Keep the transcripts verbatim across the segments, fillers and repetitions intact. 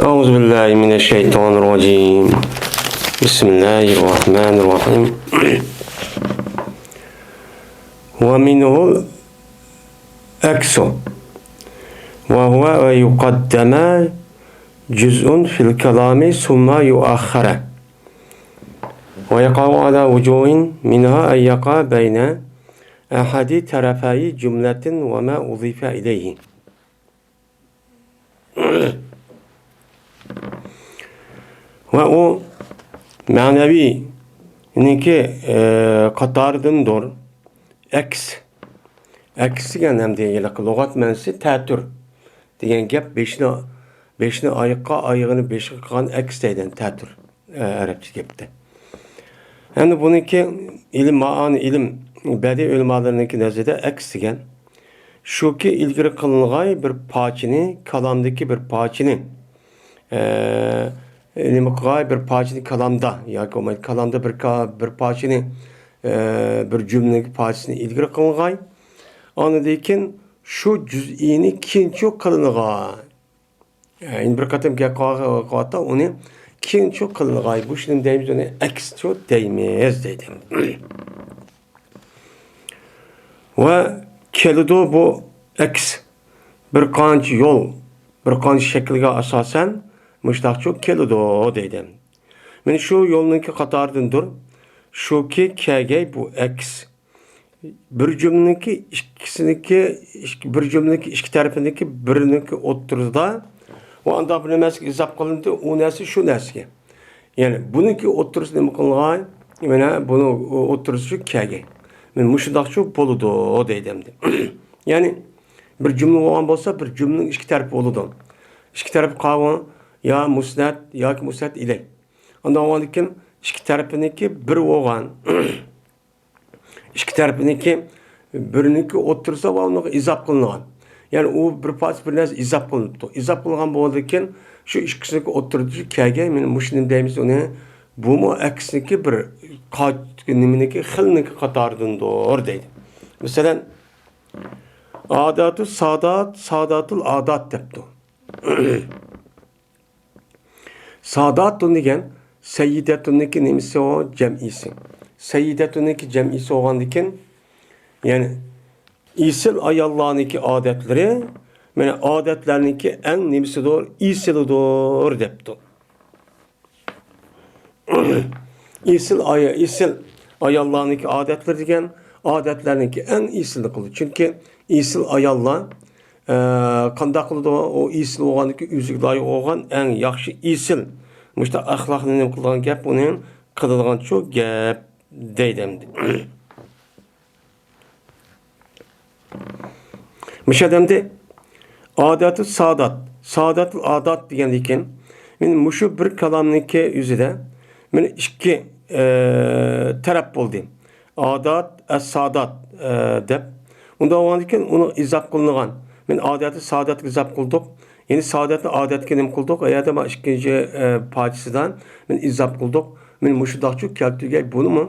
أعوذ بالله من الشيطان الرجيم. بسم الله الرحمن الرحيم. ومنه العكس، وهو أن يقدم جزء في الكلام ثم يؤخر، ويقع على وجوه، منها أن يقع بين أحد طرفي جملة وما أضيف إليه. ۋە ئۇ مەنىۋىنىڭكى، ئى، قاتارىدىندۇر. ئەكس. ئەكس دېگەن ھەمدە ھېلىقى لۇغەت مەنىسى تەتۈر دېگەن گەپ، بېشىنى، بېشىنى ئاياققا، ئايىغىنى بېشىغا قىلغان ئەكس دەيدۇ، تەتۈر، ئە، ئەرەبچە گەپتە. ئەمدى بۇنىڭكى ئىلىم، مائانى ئىلىم، بەدىئىي ئۆلىمالىرىنىڭكى نەزىرىدە ئەكس دېگەن شۇكى، ئىلگىرى قىلىنغاي بىر پارچىنى، كالامدىكى بىر پارچىنى، ئە، نېمە قىلغاي، بىر پارچىنى كالامدا ياكى بولمايدۇ، كالامدا بىر کا-، بىر پارچىنى، ئە، بىر جۈملىنىڭ پارچىسىنى ئىلگىرى قىلغاي. ئاندىن كېيىن شۇ جۈزئىنى كېيىنچۇ قىلىنغاي. ئە، يەنە بىر قېتىم گەپ قىلغا-، قىلىۋاتتا، ئۇنى كېيىنچۇ قىلىنغاي. بۇ شۇنى دەيمىز، ئۇنى ئەكسچۇ دەيمىز دەيدۇ. ۋە كېلىدۇ بۇ ئەكس بىر قانچە يول، بىر قانچە شەكىلگە ئاساسەن مۇشۇنداقچۇ كېلىدۇ دەيدۇ. مانا شۇ يولنىڭكى قاتارىدىندۇر. شۇكى كەگەي بۇ ئەكس بىر جۈملىنىڭكى ئىككىسىنىڭكى، ئىككى، بىر جۈملىنىڭكى ئىككى تەرىپىنىڭكى بىرىنىڭكى ئوتتۇرىسىدا ۋە ئانداق بىر نېمەسىگە ئىزاپ قىلىندى، ئۇ نەرسە شۇ نەرسىگە. يەنى بۇنىڭكى ئوتتۇرىسى نېمە قىلغاي؟ مانا بۇنىڭ ئوتتۇرىسى شۇ كەگەي. مانا مۇشۇنداقچۇ بولىدۇ دەيدۇ ئەمدى. يەنى بىر جۈملە بولغان بولسا، بىر جۈملىنىڭ ئىككى تەرىپى بولىدۇ. ئىككى تەرىپى قاۋۇ يا مۇسنەد ياكى مۇسنەد ئىلەي. ئاندىن ئاندىن كېيىن ئىككى تەرىپىنىڭكى بىر بولغان. ئىككى تەرىپىنىڭكى بىرىنىڭكى ئوتتۇرىسىدا ۋە ئۇنىڭغا ئىزاپ قىلىنغان. يەنى ئۇ بىر پارچە بىر نەرسە ئىزاپ قىلىنىپتۇ. ئىزاپ قىلىنغان بولغاندىن كېيىن شۇ ئىككىسىنىڭكى ئوتتۇرىدىكى كەلگەن، مانا مۇشۇنى دەيمىز ئۇنى. بۇمۇ ئەكسىنىڭكى بىر قا-، نېمىنىڭكى، خىلنىڭكى قاتارىدىندۇر دەيدۇ. مەسىلەن، ئاداتۇ سادات، ساداتۇل ئادات دەپتۇ. ساداتۇن دېگەن سەييىدەتۇننىڭكى نېمىسى ئۇ؟ جەمئىسى. سەييىدەتۇننىڭكى جەمئىسى بولغاندىكىن، يەنى ئېسىل ئاياللارنىڭكى ئادەتلىرى، مانا ئادەتلەرنىڭكى ئەڭ نېمىسىدۇر؟ ئېسىلىدۇر دەپتۇ. ئېسىل ئايا-، ئېسىل ئاياللارنىڭكى ئادەتلىرى دېگەن ئادەتلەرنىڭكى ئەڭ ئېسىلىنى قىلىدۇ. چۈنكى ئېسىل ئاياللار، ئە، قانداق قىلىدۇ؟ ئۇ ئېسىل بولغاندىكى ئۆزىگە لايىق بولغان ئەڭ ياخشى ئېسىل مۇشۇنداق ئەخلاقنى نېمە قىلىدىغان گەپ، ئۇنى قىلىدىغانچۇ گەپ دەيدۇ ئەمدى. مۇشۇ يەردە ئەمدى ئاداتۇ سادات، ساداتۇل ئادات دېگەندىكىن، مانا مۇشۇ بىر كالامنىڭكى ئۆزىدە مانا ئىككى، ئە، تەرەپ بولدى. ئادات، ئەس-سادات، ئە، دەپ. ئۇنداق بولغاندىكىن ئۇنىڭ ئىزاپ قىلىنغان. مانا ئاداتى ساداتقا ئىزاپ قىلدۇق. يەنى ساداتنى ئادەتكە نېمە قىلدۇق؟ ئەيەردە مانا ئىككىنچى، ئە، پارچىسىدا مانا ئىزاپ قىلدۇق. مانا مۇشۇنداقچۇ كەلتۈرگەي بۇنىمۇ.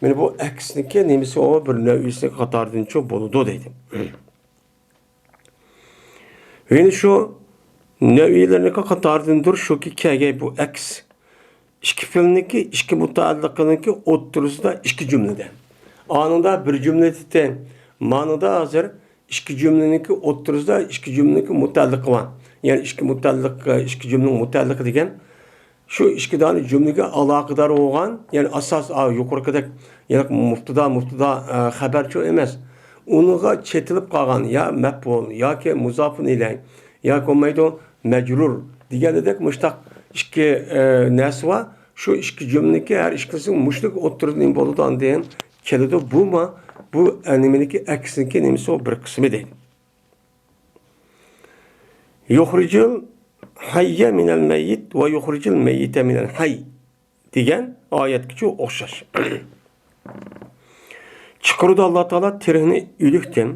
مانا بۇ ئەكسنىكى نېمىسى ئۇ؟ بىر نەۋئىسىنىڭ قاتارىدىنچۇ بولىدۇ دەيدۇ. يەنى شۇ نەۋئىيلەرنىڭكى قاتارىدىندۇر شۇكى كەگەي بۇ ئەكس. ئىككى پېئىلنىڭكى، ئىككى مۇتەئەللىقىنىڭكى ئوتتۇرىسىدا ئىككى جۈملىدە. ئانىڭدا بىر جۈملە دېدى. مانىدا ھازىر ئىككى جۈملىنىڭكى ئوتتۇرىسىدا ئىككى جۈملىنىڭكى مۇتەئەللىقى بار. يەنى ئىككى مۇتەئەللىق، ئىككى جۈملىنىڭ مۇتەئەللىقى دېگەن شۇ ئىككى دانە جۈملىگە ئالاقىدار بولغان، يەنى ئاساس، ئا، يۇقىرىقىدەك، يەنى مۇبتىدا، مۇبتىدا، ئە، خەبەرچۇ ئەمەس. ئۇنىڭغا چېتىلىپ قالغان يا مەپئۇل ياكى مۇزاپۇن ئىلەي ياكى بولمايدۇ مەجرۇر دېگەندەك مۇشتاق ئىككى، ئە، نەرسە بار. شۇ ئىككى جۈملىنىڭكى ھەر ئىككىلىسىنىڭ مۇشۇنىڭ ئوتتۇرىدا نېمە بولىدۇ؟ ئاندىن كېلىدۇ. بۇمۇ، بۇ، ئە، نېمىنىڭكى ئەكسىنىڭكى نېمىسى ئۇ بىر قىسمى دەيدۇ. يۇخرىجۇل ھەييە مىنەل مەييىت ۋە يۇخرىجۇل مەييىتە مىنەل ھەي دېگەن ئايەتكىچۇ ئوخشاش. چىقىرىدۇ ئاللا تائالا تىرىكنى ئۆلۈكتىن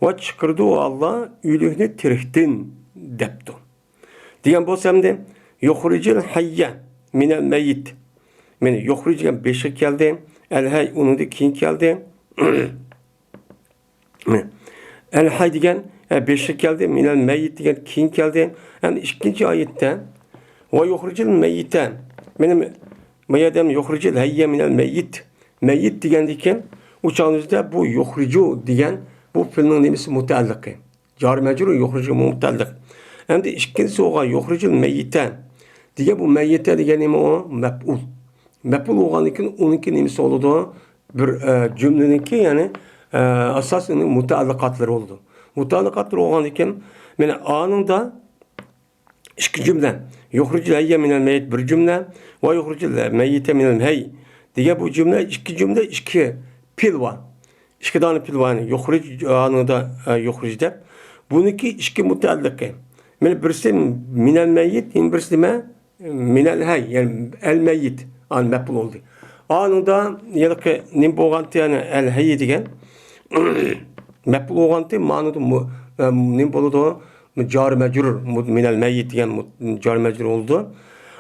ۋە چىقىرىدۇ ئاللا ئۆلۈكنى تىرىكتىن دەپتۇ. دېگەن بولسا ئەمدى يۇخرىجۇل ھەييە مىنەل مەييىت. مانا يۇخرىج دېگەن بېشىغا كەلدى. ئەل ھەي ئۇنىڭدىن كېيىن كەلدى. ئەل ھەي دېگەن، ئە، بېشىغا كەلدى، مىنەل مەييىت دېگەن كېيىن كەلدى. ئەمدى ئىككىنچى ئايەتتە، ۋە يۇخرىجىل مەييىتە. مېنىڭ بۇ يەردە يۇخرىجىل ھەييە مىنەل مەييىت. مەييىت دېگەندىكىن، ئۇ چاغنىڭ ئۆزىدە بۇ يۇخرىجۇ دېگەن بۇ پېئىلنىڭ نېمىسى مۇتەئەللىقى. جارى مەجرۇر يۇخرىجۇ مۇتەئەللىق. ئەمدى ئىككىنچىسى بولغان يۇخرىجىل مەييىتە دېگەن بۇ مەييىتە دېگەن نېمە ئۇ؟ مەپئۇل. مەپئۇل بولغاندىن كېيىن ئۇنىڭكى نېمىسى بولىدۇ؟ بىر، ئە، جۈملىنىڭكى، يەنى، ئە، ئاساسىي ئۇنىڭ مۇتەئەللىقاتلىرى بولىدۇ. مۇتەئەللىقاتلىرى بولغاندىن كېيىن، مانا ئانىڭدا ئىككى جۈملە. يۇخرىجۇل ھەييە مىنەل مەييىت بىر جۈملە، ۋە يۇخرىجۇل مەييىتە مىنەل ھەي دېگەن بۇ جۈملە، ئىككى جۈملە، ئىككى پېئىل بار. ئىككى دانە پېئىل بار. يۇخرىج، ئانىڭدا، ئە، يۇخرىج دەپ. بۇنىڭكى ئىككى مۇتەئەللىقى. مانا بىرسى مىنەل مەييىت، يەنە بىرسى نېمە؟ مىنەل ھەي، يەنى ئەل مەييىت، ئان مەپئۇل بولدى. ئانىڭدا ھېلىقى نېمە بولغانتى، يەنى ئەل ھەي دېگەن مەپئۇل بولغانتى، مانىدا مۇ-، ئە، نېمە بولىدۇ؟ جارى مەجرۇر، مۇ-، مىنەل مەييىت دېگەن مۇ-، جارى مەجرۇر بولىدۇ.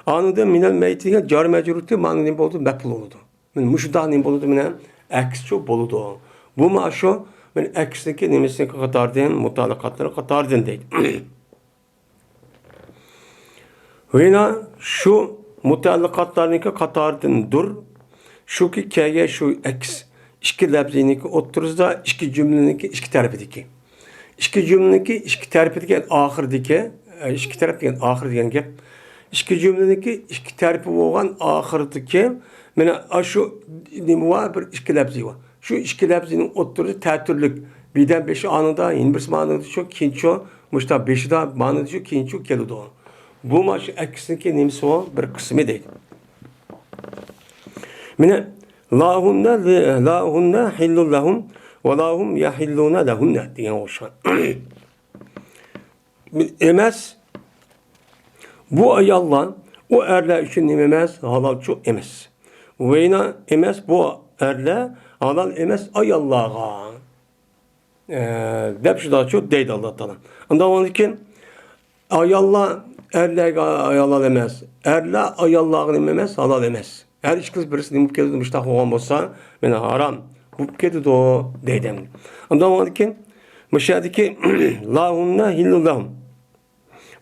ئانىڭدا مىنەل مەييىت دېگەن جارى مەجرۇرتى، مانا نېمە بولىدۇ؟ مەپئۇل بولىدۇ. مانا مۇشۇنداق نېمە بولىدۇ؟ مانا ئەكسچۇ بولىدۇ. بۇ مانا شۇ، مانا ئەكسنىڭكى نېمىسىنىڭكى قاتارىدىن، مۇتەئەللىقاتلىرى قاتارىدىن دەيدۇ. ۋە يەنە شۇ مۇتەئەللىقاتلارنىڭكى قاتارىدىندۇر. شۇكى كەلگەن شۇ ئەكس ئىككى لەپزىنىڭكى ئوتتۇرىسىدا ئىككى جۈملىنىڭكى ئىككى تەرىپىدىكى. ئىككى جۈملىنىڭكى ئىككى تەرىپى دېگەن ئاخىرىدىكى، ئە، ئىككى تەرەپ دېگەن ئاخىر دېگەن گەپ. ئىككى جۈملىنىڭكى ئىككى تەرىپى بولغان ئاخىرىدىكى، مانا ئاشۇ نېمە بار، بىر ئىككى لەپزى بار. شۇ ئىككى لەپزىنىڭ ئوتتۇرىسى تەتۈرلۈك. بىردەم بېشى ئانىڭدا، يەنە بىرسى مانىڭدا شۇ، كېيىنچۇ، مۇشتا بېشىدا مانىدا شۇ، كېيىنچۇ كېلىدۇ. بۇ مانا شۇ ئەكسنىڭكى نېمىسى بۇ؟ بىر قىسمى دەيدۇ. مانا، لا ھۇننە لى-، لا ھۇننە ھىللۇن لەھۇم ۋە لا ھۇم يەھىللۇنە لەھۇننە دېگەن ئوخشىغان. ئەمەس. بۇ ئاياللار ئۇ ئەرلەر ئۈچۈن نېمە ئەمەس؟ ھالالچۇ ئەمەس. ۋە يەنە ئەمەس، بۇ ئەرلەر ھالال ئەمەس ئاياللارغا. ئە، دەپ شۇنداقچۇ دەيدۇ ئاللا تائالا. ئۇنداق بولغاندىكىن، ئاياللار ئەرلەرگە ھالال ئەمەس، ئەرلەر ئاياللارغا نېمە ئەمەس؟ ھالال ئەمەس. ھەر ئىككىلىسى بىرسى نېمە بولۇپ كېتىدۇ؟ مۇشۇنداق بولغان بولسا، مانا ھارام بولۇپ كېتىدۇ دەيدۇ ئەمدى. ئۇنداق بولغاندىكىن، مۇشۇ يەردىكى لا ھۇننە ھىللۇن لەھۇم.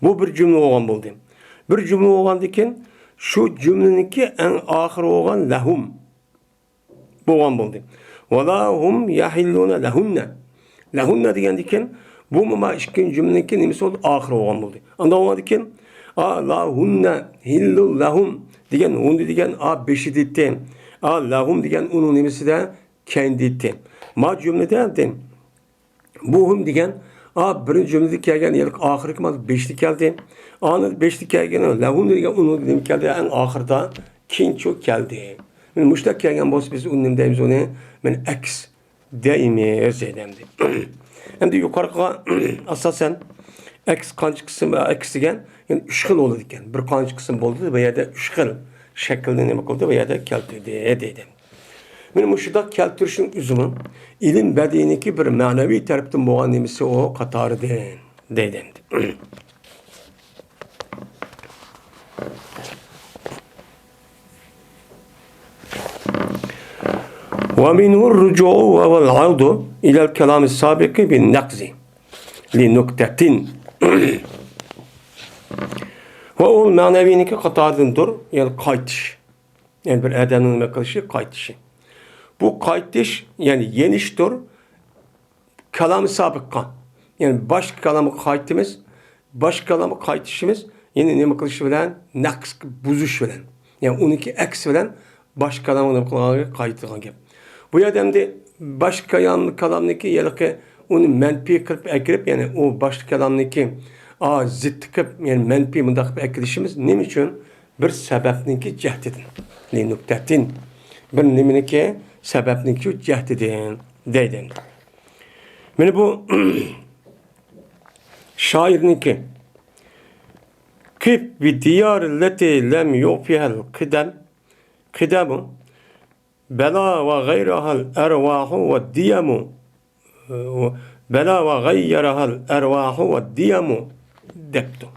بۇ بىر جۈملە بولغان بولدى. بىر جۈملە بولغاندىكىن، شۇ جۈملىنىڭكى ئەڭ ئاخىرى بولغان لەھۇم بولغان بولدى. ۋە لا ھۇم يەھىللۇنە لەھۇننە. لەھۇننە دېگەندىكىن، بۇمۇ ما ئىككىنچى جۈملىنىڭكى نېمىسى بولدى؟ ئاخىرى بولغان بولدى. ئاندىن بولغاندىكىن، ئا، لا ھۇننە ھىللۇن لەھۇم دېگەن ھۇننە دېگەن ئا بېشىدا ئىدى. ئا، لەھۇم دېگەن ئۇنىڭ نېمىسىدە؟ كەينىدە ئىدى. ما جۈملىدە دېدىم. بۇ ھۇم دېگەن، ئا، بىرىنچى جۈملىدە كەلگەن، يەنى ئاخىرقى مانا بېشىدا كەلدى. ئانىڭ بېشىدا كەلگەن لەھۇم دېگەن ئۇنىڭ نېمە كەلدى؟ ئەڭ ئاخىرىدا كېيىنچۇ كەلدى. مانا مۇشۇنداق كەلگەن بولسا، بىز ئۇنى نېمە دەيمىز ئۇنى؟ مانا ئەكس دەيمىز دېدى ئەمدى. ئەمدى يۇقىرىقىغا ئاساسەن ئەكس قانچە قىسىم، ئەكس دېگەن، يەنى ئۈچ خىل بولىدىكەن. بىر قانچە قىسىم بولدى، بۇ يەردە ئۈچ خىل شەكىلنى نېمە قىلدى، بۇ يەردە كەلتۈردى دېدى. مانا مۇشۇنداق كەلتۈرۈشنىڭ ئۆزىمۇ ئىلىم بەدىئىينىڭكى بىر مەنىۋى تەرەپتىن بولغان نېمىسى ئۇ قاتارىدىن دەيدۇ ئەمدى. ومنه الرجوع والعودة إلى الكلام السابق بالنقض لنكتة. ۋە ئۇ مەنىۋىنىڭكى قاتارىدىندۇر، يەنى قايتىش. يەنى بىر ئادەمنىڭ نېمە قىلىشى؟ قايتىشى. بۇ قايتىش، يەنى يېنىشتۇر. كالامى سابىققا، يەنى باشقا كالامغا قايتىمىز. باشقا كالامغا قايتىشىمىز، يەنى نېمە قىلىش بىلەن؟ نەقىس بۇزۇش بىلەن. يەنى ئۇنىڭكى ئەكسى بىلەن باشقا كالامغا نېمە قىلغانغا قايتىدىغان گەپ. بۇ يەردە ئەمدى باشقا كالام-، كالامنىڭكى ھېلىقى ئۇنى مەنپىي قىلىپ ئەكىرىپ، يەنى ئۇ باشقا كالامنىڭكى، ئا، زىتى قىلىپ، يەنى مەنپىي مۇنداق قىلىپ ئەكىرىشىمىز نېمە ئۈچۈن؟ بىر سەۋەبنىڭكى جەھىتىدىن. لىنۇكتەتىن. بىر نېمىنىڭكى سەۋەبنىڭكى جەھىتىدىن دەيدۇ ئەمدى. مانا بۇ شائىرنىڭكى. قف بالديار التي لم يعفها القدم، قدم، بلا وغيرها الأرواح والديم. بلا وغيرها الأرواح والديم دەپتۇ.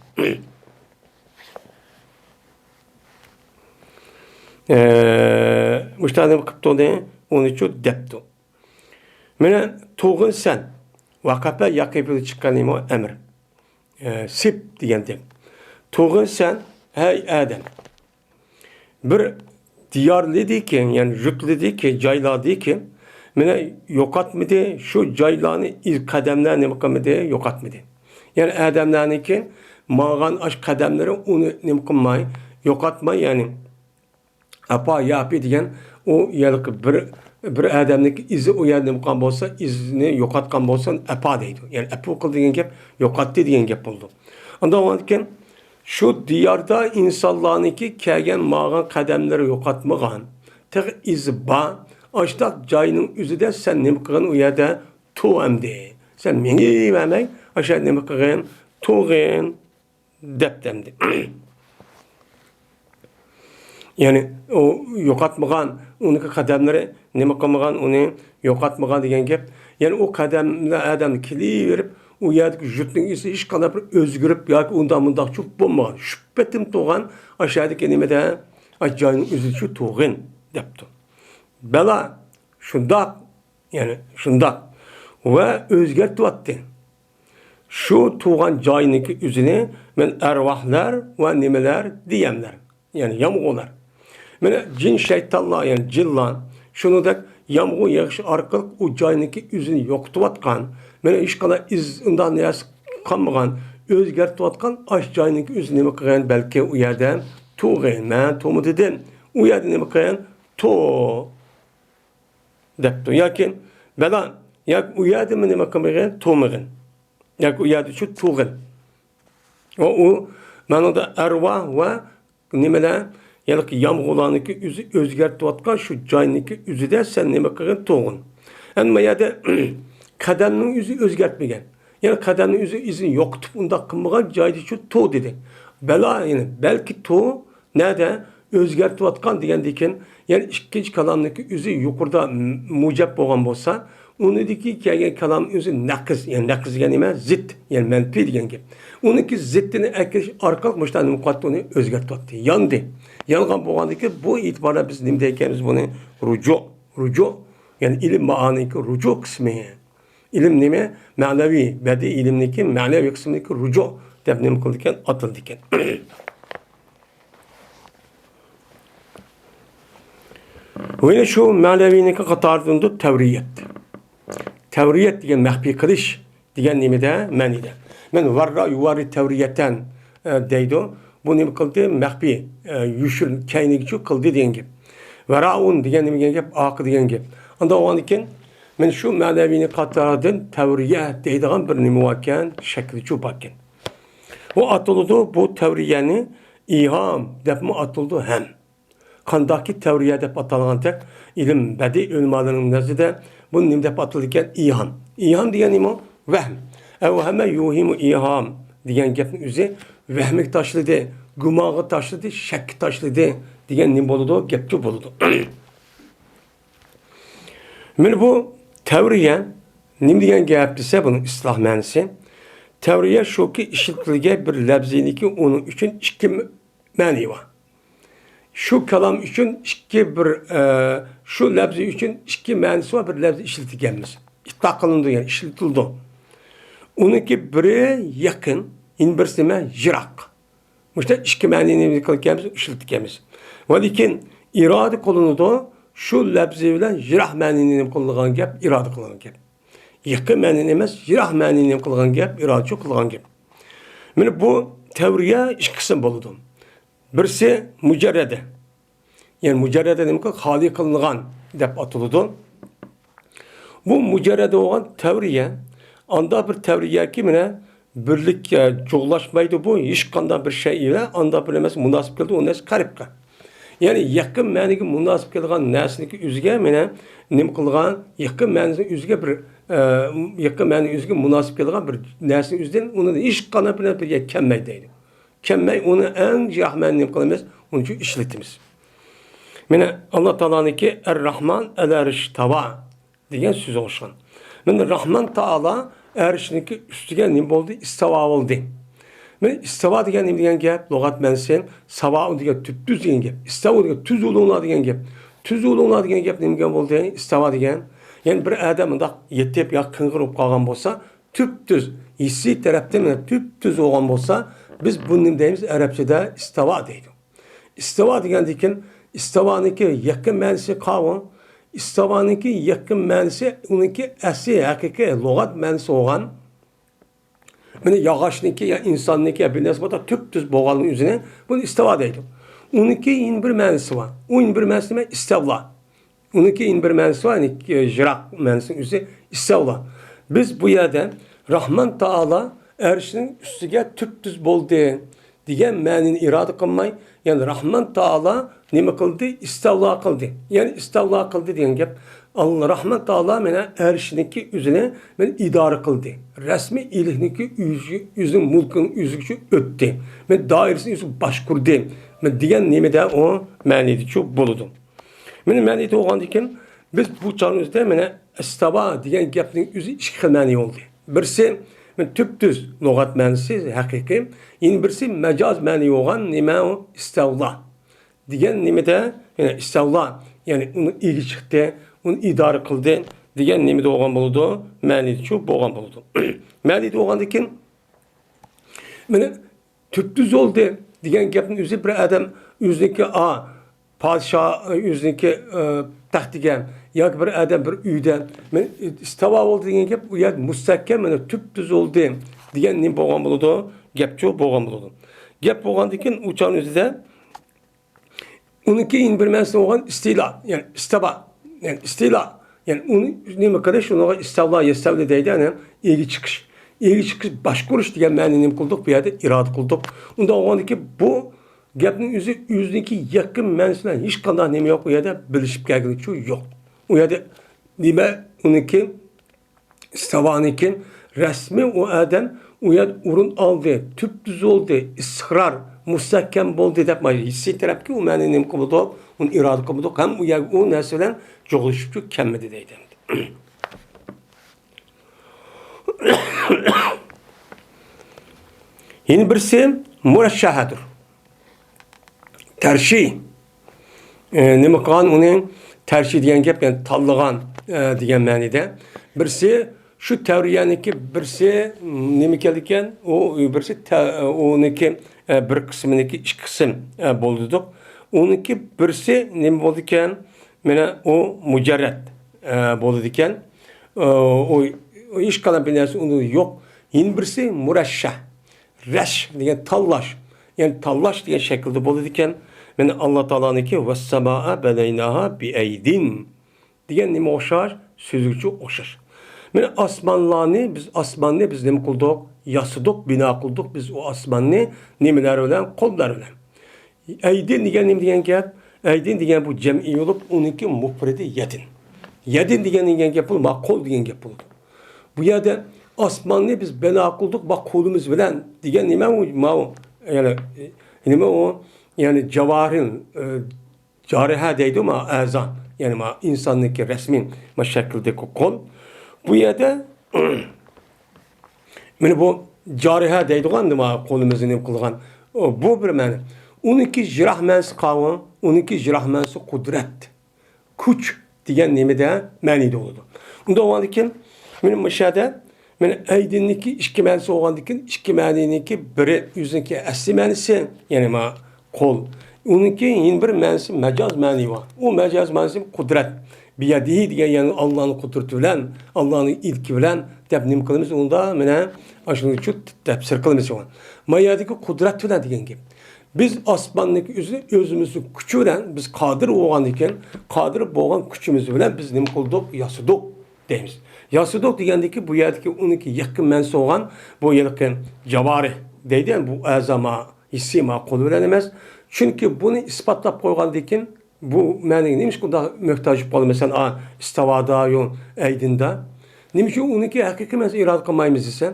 ئە، مۇشۇنداق نېمە قىپتۇ، ئۇنىچۇ دەپتۇ. مانا تۇغۇن سەن. ۋەقەپە ياقىپىدىن چىققان نېمە ئۇ؟ ئەمىر. ئە، سىپ دېگەندەك. تۇغۇن سەن، ئەي ئادەم، بىر دىيارلىدىكى، يەنى يۇرتلىدىكى، جايلاردىكى، مانا يوقاتمىدى، شۇ جايلارنى ئىز قەدەملەر نېمە قىلمىدى، يوقاتمىدى. يەنى ئادەملەرنىڭكى ماڭغان ئاش قەدەملىرى ئۇنى نېمە قىلماي، يوقاتماي، يەنى ئاپا ياپى دېگەن ئۇ يەرلىك بىر، بىر ئادەمنىڭكى ئىزى ئۇ يەردە نېمە قىلغان بولسا، ئىزىنى يوقاتقان بولسا، ئاپا دەيدۇ. يەنى ئەپۇ قىل دېگەن گەپ، يوقاتتى دېگەن گەپ بولىدۇ. ئاندىن كېيىن شۇ دىياردا ئىنسانلارنىڭكى كەلگەن ماڭغان قەدەملىرى يوقاتمىغان، تېخى ئىزى بار، ئاشتاق جاينىڭ ئۆزىدە سەن نېمە قىلغىن ئۇ يەردە تۇ ئەمدى. سەن مېڭىۋەرمەي، ئاشۇ يەردە نېمە قىلغىن؟ تۇغىن. دەپتۇ ئەمدى. يەنى ئۇ يوقاتمىغان، ئۇنىڭكى قەدەملىرى نېمە قىلمىغان، ئۇنى يوقاتمىغان دېگەن گەپ. يەنى ئۇ قەدەملەر ئادەم كېلىۋېرىپ، ئۇ يەردىكى يۇرتنىڭ ئىسى ھېچقانداق بىر ئۆزگىرىپ ياكى ئۇنداق مۇنداق چوپ بولمىغان. شۇ پېتىم تۇغان ئاشۇ يەردىكى نېمىدە، ئاشۇ جاينىڭ ئۆزى شۇ تۇغىن دەپتۇ. بالا، شۇنداق، يەنى شۇنداق. ۋە ئۆزگەرتىۋاتتى. شۇ تۇغان جاينىڭكى ئۆزىنى مەن ئەرۋاھلار ۋە نېمىلەر دېيەملەر، يەنى يامغۇرلار. مانا جىن شەيتانلار، يەنى جىنلار، شۇنىڭدەك يامغۇر يېغىش ئارقىلىق ئۇ جاينىڭكى ئۆزىنى يوقىتىۋاتقان، مانا ھېچقانداق ئىز، ئۇنداق نەرسە قالمىغان، ئۆزگەرتىۋاتقان ئاش جاينىڭكى ئۆزى نېمە قىلغان، بەلكى ئۇ يەردە تۇغىن، مەن تۇمۇ دېدىم. ئۇ يەردە نېمە قىلغان؟ تۇ. دەپتۇ. ياكى بالا، ياكى ئۇ يەردىمۇ نېمە قىلمىغىن؟ تۇمىغىن. ياكى ئۇ يەردە شۇ تۇغىن. ۋە ئۇ مانا ئەرۋاھ ۋە نېمىلەر، يەنى يامغۇرلارنىڭكى ئۆزى ئۆزگەرتىۋاتقان شۇ جاينىڭكى ئۆزىدە سەن نېمە قىلغىن؟ تۇغىن. ئەمما يەردە قەدەمنىڭ ئۆزى ئۆزگەرتمىگەن. يەنى قەدەمنىڭ ئۆزى ئىزىنى يوقىتىپ ئۇنداق قىلمىغان جايدا شۇ تۇ دېدى. بالا، يەنى بەلكى تۇ نەدە ئۆزگەرتىۋاتقان دېگەندىكىن، يەنى ئىككىنچى كالامنىڭكى ئۆزى يۇقىرىدا م-، مۇجەپ بولغان بولسا، ئۇنىڭدىكى كەلگەن كالام ئۆزى نەقىز، يەنى نەقىز دېگەن نېمە؟ زىت، يەنى مەنپىي دېگەن گەپ. ئۇنىڭكى زىتىنى ئەكىرىش ئارقىلىق مۇشۇنداق نېمە قىلاتتى؟ ئۇنى ئۆزگەرتىۋاتتى. ياندى. يانغان بولغاندىكىن بۇ ئېتىباردا بىز نېمە دەيدىكەنمىز بۇنى؟ رۇجۇ. رۇجۇ. يەنى ئىلىم مائانىنىڭكى رۇجۇ قىسمى. ئىلىم نېمە؟ مەنىۋى، بەدىئىي ئىلىمنىڭكى مەنىۋى قىسمىدىكى رۇجۇ دەپ نېمە قىلىدىكەن؟ ئاتىلىدىكەن. ۋە شۇ مەنىۋىنىڭكى قاتارىدىندۇ تەۋرىيەت. تەۋرىيەت دېگەن مەخپىي قىلىش دېگەن نېمىدە؟ مەنىدە. مەن ۋەررا يۇۋەررى تەۋرىيەتەن، ئە، دەيدۇ. بۇ نېمە قىلدى؟ مەخپىي، ئە، يوشۇرۇن كەينىگىچۇ قىلدى دېگەن گەپ. ۋەرائۇن دېگەن نېمە دېگەن گەپ؟ ئارقا دېگەن گەپ. ئانداق بولغاندىكىن، مەن شۇ مەنىۋىنى قاتارىدىن تەۋرىيە دەيدىغان بىر نېمە باركەن، شەكلىچۇ باركەن. ئۇ ئاتىلىدۇ، بۇ تەۋرىيەنى ئىھام دەپمۇ ئاتىلىدۇ ھەم. قانداقكى تەۋرىيە دەپ ئاتالغانتەك، ئىلىم بەدىئىي ئۆلىمالىرىنىڭ نەزىرىدە بۇ نېمە دەپ ئاتىلىدىكەن؟ ئىھام. ئىھام دېگەن نېمە؟ ۋەھىم. ئەۋ ھەمە يۇھىمۇ ئىھام دېگەن گەپنىڭ ئۆزى ۋەھىمگە تاشلىدى، گۇمانغا تاشلىدى، شەككە تاشلىدى دېگەن نېمە بولىدۇ؟ گەپكە بولىدۇ. مانا بۇ تەۋرىيە نېمە دېگەن گەپ دېسە، بۇنىڭ ئىستىلاھ مەنىسى. تەۋرىيە شۇكى، ئىشلىتىلگەن بىر لەپزىنىكى ئۇنىڭ ئۈچۈن ئىككى مەنىسى بار. شۇ كالام ئۈچۈن ئىككى بىر، ئە، شۇ لەپزى ئۈچۈن ئىككى مەنىسى بار بىر لەپزى ئىشلىتىلگەنمىز. ئىتلاق قىلىنىدۇ، يەنى ئىشلىتىلىدۇ. ئۇنىڭكى بىرى يېقىن، يەنە بىرسى نېمە؟ يىراق. مۇشۇنداق ئىككى مەنىنى نېمە قىلغانمىز؟ ئىشلىتىدىكەنمىز. ۋە لېكىن ئىرادە قىلىنىدۇ، شۇ لەپزى بىلەن يىراق مەنىنى نېمە قىلغان گەپ؟ ئىرادە قىلغان گەپ. يېقىن مەنىنى ئەمەس، يىراق مەنىنى نېمە قىلغان گەپ؟ ئىرادىچۇ قىلغان گەپ. مانا بۇ تەۋرىيە ئىككى قىسىم بولىدۇ. بىرسى مۇجەررەدە. يەنى مۇجەررەدە نېمە قىل-، خالىي قىلىنغان دەپ ئاتىلىدۇ. بۇ مۇجەررەدە بولغان تەۋرىيە، ئاندا بىر تەۋرىيەكى مانا بىرلىككە جۇغلاشمايدۇ بۇ، ھېچقانداق بىر شەي بىلەن ئاندا بىر ئەمەس مۇناسىپ كېلىدۇ، ئۇ نەرسە قەربقە. يەنى يېقىن مەنىگە مۇناسىپ كېلىدىغان نەرسىنىڭكى ئۆزىگە مانا نېمە قىلغان، يېقىن مەنىسىنىڭ ئۆزىگە بىر، ئە، يېقىن مەنىنىڭ ئۆزىگە مۇناسىپ كېلىدىغان بىر نەرسىنىڭ ئۆزىدىن ئۇنىڭ ھېچقانداق بىر نەرسە بىرگە كەلمەيدۇ دەيدۇ. كەلمەي، ئۇنى ئەڭ يىراق مەنىنى نېمە قىلىمىز؟ ئۇنىڭ ئۈچۈن ئىشلىتىمىز. مانا، ئاللا تائالانىڭكى ئەر-راھمان ئەل ئەرش تاۋا دېگەن سۆزى ئوخشىغان. مانا، راھمان تائالا ئەرشنىڭكى ئۈستىگە نېمە بولدى؟ ئىستاۋا بولدى. مانا، ئىستاۋا دېگەن نېمە دېگەن گەپ؟ لۇغەت مەنىسى ساۋائۇ دېگەن تۈپتۈز دېگەن گەپ. ئىستاۋا دېگەن تۈز بولۇڭلار دېگەن گەپ. تۈز بولۇڭلار دېگەن گەپ نېمە دېگەن بولدى؟ ئىستاۋا دېگەن. يەنى بىر ئادەم مۇنداق يېتىپ يا قىڭغىر بولۇپ قالغان بولسا، تۈپتۈز، ھېسسىي تەرەپتىن مانا تۈپتۈز بولغان بولسا، بىز بۇنى نېمە دەيمىز؟ ئەرەبچىدە ئىستاۋا دەيدۇ. ئىستاۋا دېگەندىكىن، ئىستاۋانىڭكى يېقىن مەنىسى قاۋۇ. ئىستاۋانىڭكى يېقىن مەنىسى، ئۇنىڭكى ئەسلى ھەقىقىي لۇغەت مەنىسى بولغان، مانا ياغاچنىڭكى يا ئىنساننىڭكى يا بىر نەرسە بولسا تۈپتۈز بولغانلىقىنى ئۆزىنى، بۇنى ئىستاۋا دەيدۇ. ئۇنىڭكى يەنە بىر مەنىسى بار. ئۇ يەنە بىر مەنىسى نېمە؟ ئىستەۋلا. ئۇنىڭكى يەنە بىر مەنىسى بار، يەنى يىراق مەنىسىنىڭ ئۆزى ئىستەۋلا. بىز بۇ يەردە راھمان تائالا ئەرشنىڭ ئۈستىگە تۈپتۈز بولدى دېگەن مەنىنى ئىرادە قىلماي، يەنى راھمان تائالا نېمە قىلدى؟ ئىستەۋلا قىلدى. يەنى ئىستەۋلا قىلدى دېگەن گەپ، ئاللا راھمان تائالا مانا ئەرشنىڭكى ئۆزىنى مانا ئىدارە قىلدى. رەسمىي ئىلىھنىڭكى ئۆزى، ئۆزىنىڭ مۈلكىنىڭ ئۆزىگىچە ئۆتتى. مانا دائىرىسىنى ئۆزى باشقۇردى. مانا دېگەن نېمىدە ئۇ مەنىدىچۇ بولىدۇ. مانا مەنىدە بولغاندىكىن، بىز بۇ چاغنىڭ ئۆزىدە مانا ئىستاۋا دېگەن گەپنىڭ ئۆزى ئىككى خىل مەنە بولدى. بىرسى، مانا تۈپتۈز لۇغەت مەنىسى ھەقىقىي، يەنە بىرسى مەجاز مەنە بولغان نېمە ئۇ؟ ئىستەۋلا دېگەن نېمىدە، يەنى ئىستەۋلا، يەنى ئۇنى ئىگە چىقتى، ئۇنى ئىدارە قىلدى دېگەن نېمىدە بولغان بولىدۇ؟ مەنىدىچۇ بولغان بولىدۇ. مەنىدە بولغاندىكىن، مانا تۈپتۈز بولدى دېگەن گەپنىڭ ئۆزى بىر ئادەم ئۆزىنىڭكى، ئا، پادىشاھ، ئۆزىنىڭكى، ئە، تەختىگە ياكى بىر ئادەم بىر ئۆيدە، مانا ئىستاۋا بولدى دېگەن گەپ، ئۇ يەردە مۇستەھكەم، مانا تۈپتۈز بولدى دېگەن نېمە بولغان بولىدۇ؟ گەپچۇ بولغان بولىدۇ. گەپ بولغاندىكىن ئۇ چاغنىڭ ئۆزىدە ئۇنىڭكى يەنە بىر مەنىسى بولغان ئىستىلا، يەنى ئىستاۋا، يەنى ئىستىلا، يەنى ئۇنى نېمە قىلىش، ئۇنىڭغا ئىستاۋلا، يەستەۋلى دەيدۇ، يەنى ئىگە چىقىش. ئىگە چىقىش، باشقۇرۇش دېگەن مەنىنى نېمە قىلدۇق؟ بۇ يەردە ئىرادە قىلدۇق. ئۇنداق بولغاندىكىن بۇ گەپنىڭ ئۆزى، ئۆزىنىڭكى يېقىن مەنىسى بىلەن ھېچقانداق نېمە يوق، ئۇ يەردە بىلىشىپ كەلگىنى يوق. ئۇ يەردە نېمە ئۇنىڭكى ئىستاۋانىڭكى رەسمىي ئۇ ئادەم ئۇ يەردە ئورۇن ئالدى، تۈپتۈز بولدى، ئىستىقرار، مۇستەھكەم بولدى دەپ، مانا ھېسسىي تەرەپكە ئۇ مەنىنى نېمە قىلىدۇ؟ ئۇنى ئىرادە قىلىدۇ ھەم ئۇ يەرگە ئۇ نەرسە بىلەن جۇغلىشىپچۇ كەلمىدى دەيدۇ. يەنە بىرسى مۇرەششەھەدۇر. تەرشى. ئە، نېمە قىلغان ئۇنى؟ تەرشى دېگەن گەپ، يەنى تاللىغان، ئە، دېگەن مەنىدە. بىرسى شۇ تەۋرىيەنىڭكى بىرسى نېمە ئىكەن؟ ئۇ بىرسى تە-، ئۇنىڭكى، ئە، بىر قىسمىنىڭكى ئىككى قىسىم، ئە، بولدۇق. ئۇنىڭكى بىرسى نېمە بولىدىكەن؟ مانا ئۇ مۇجەررەت، ئە، بولىدىكەن. ئە، ئۇ، ئۇ ھېچقانداق بىر نەرسە ئۇنىڭدا يوق. يەنە بىرسى مۇرەششەھ. رەش دېگەن تاللاش. يەنى تاللاش دېگەن شەكىلدە بولىدىكەن. مانا ئاللا تائالانىڭكى «ۋەسسەمائە بەنەيناھا بىئەيدىن» دېگەن نېمە ئوخشاش؟ سۆزىگىچۇ ئوخشاش. مانا ئاسمانلارنى، بىز ئاسماننى بىز نېمە قىلدۇق؟ ياسىدۇق، بىنا قىلدۇق بىز ئۇ ئاسماننى. نېمىلەر بىلەن؟ قوللار بىلەن. ئەيدىن دېگەن نېمە دېگەن گەپ؟ ئەيدىن دېگەن بۇ جەمئىي بولۇپ، ئۇنىڭكى مۇپرىدى يەدىن. يەدىن دېگەن، دېگەن گەپ بولۇپ، ما قول دېگەن گەپ بولىدۇ. بۇ يەردە ئاسماننى بىز بىنا قىلدۇق، ما قولىمىز بىلەن دېگەن نېمە ئۇ؟ ماۋۇ، يەنى، نېمە ئۇ؟ يەنى جاۋاھىرىل، ئە، جارىھە دەيدۇ، ما ئەزا. يەنى ما ئىنساننىڭكى رەسمىي ما شەكىلدىكى قول. بۇ يەردە مانا بۇ جارىھە دەيدىغان، نېمە، قولىمىزنى نېمە قىلغان، بۇ بىر مەنە. ئۇنىڭكى جىراھ مەنىسى قاۋۇ، ئۇنىڭكى جىراھ مەنىسى قۇدرەت، كۈچ دېگەن نېمىدە مەنىدە بولىدۇ. ئۇنداق بولغاندىكىن، مانا مۇشۇ يەردە، مانا ئەيدىننىكى ئىككى مەنىسى بولغاندىكىن، ئىككى مەنىنىڭكى بىرى ئۆزىنىڭكى ئەسلى مەنىسى، يەنى ما قول. ئۇنىڭكى يەنە بىر مەنىسى، مەجاز مەنى بار. ئۇ مەجاز مەنىسى قۇدرەت. بىيەدىھى دېگەن، يەنى ئاللانىڭ قۇدرىتى بىلەن، ئاللانىڭ ئىلكى بىلەن دەپ نېمە قىلىمىز ئۇندا؟ مانا ئاشۇنىڭ ئۈچۈن تەپسىر قىلىمىز. ما يەردىكى قۇدرەت بىلەن دېگەن گەپ. بىز ئاسماننىڭكى ئۆزىنى ئۆزىمىزنىڭ كۈچى بىلەن، بىز قادىر بولغاندىكىن، قادىر بولغان كۈچىمىز بىلەن بىز نېمە قىلدۇق؟ ياسىدۇق دەيمىز. ياسىدۇق دېگەندىكى بۇ يەردىكى ئۇنىڭكى يېقىن مەنىسى بولغان بۇ ھېلىقى جاۋارىھ دەيدۇ، يەنى بۇ ئەزا ما ھېسسىي ما قول بىلەن ئەمەس. چۈنكى بۇنى ئىسپاتلاپ قويغاندىن كېيىن بۇ مەنىگە نېمىشقا ئۇنداق مۆھتاج بولۇپ قالدى؟ مەسىلەن، ئا، ئىستاۋادا يو ئەيدىندا. نېمە ئۈچۈن ئۇنىڭكى ھەقىقىي مەنىسىنى ئىرادە قىلمايمىز دېسە،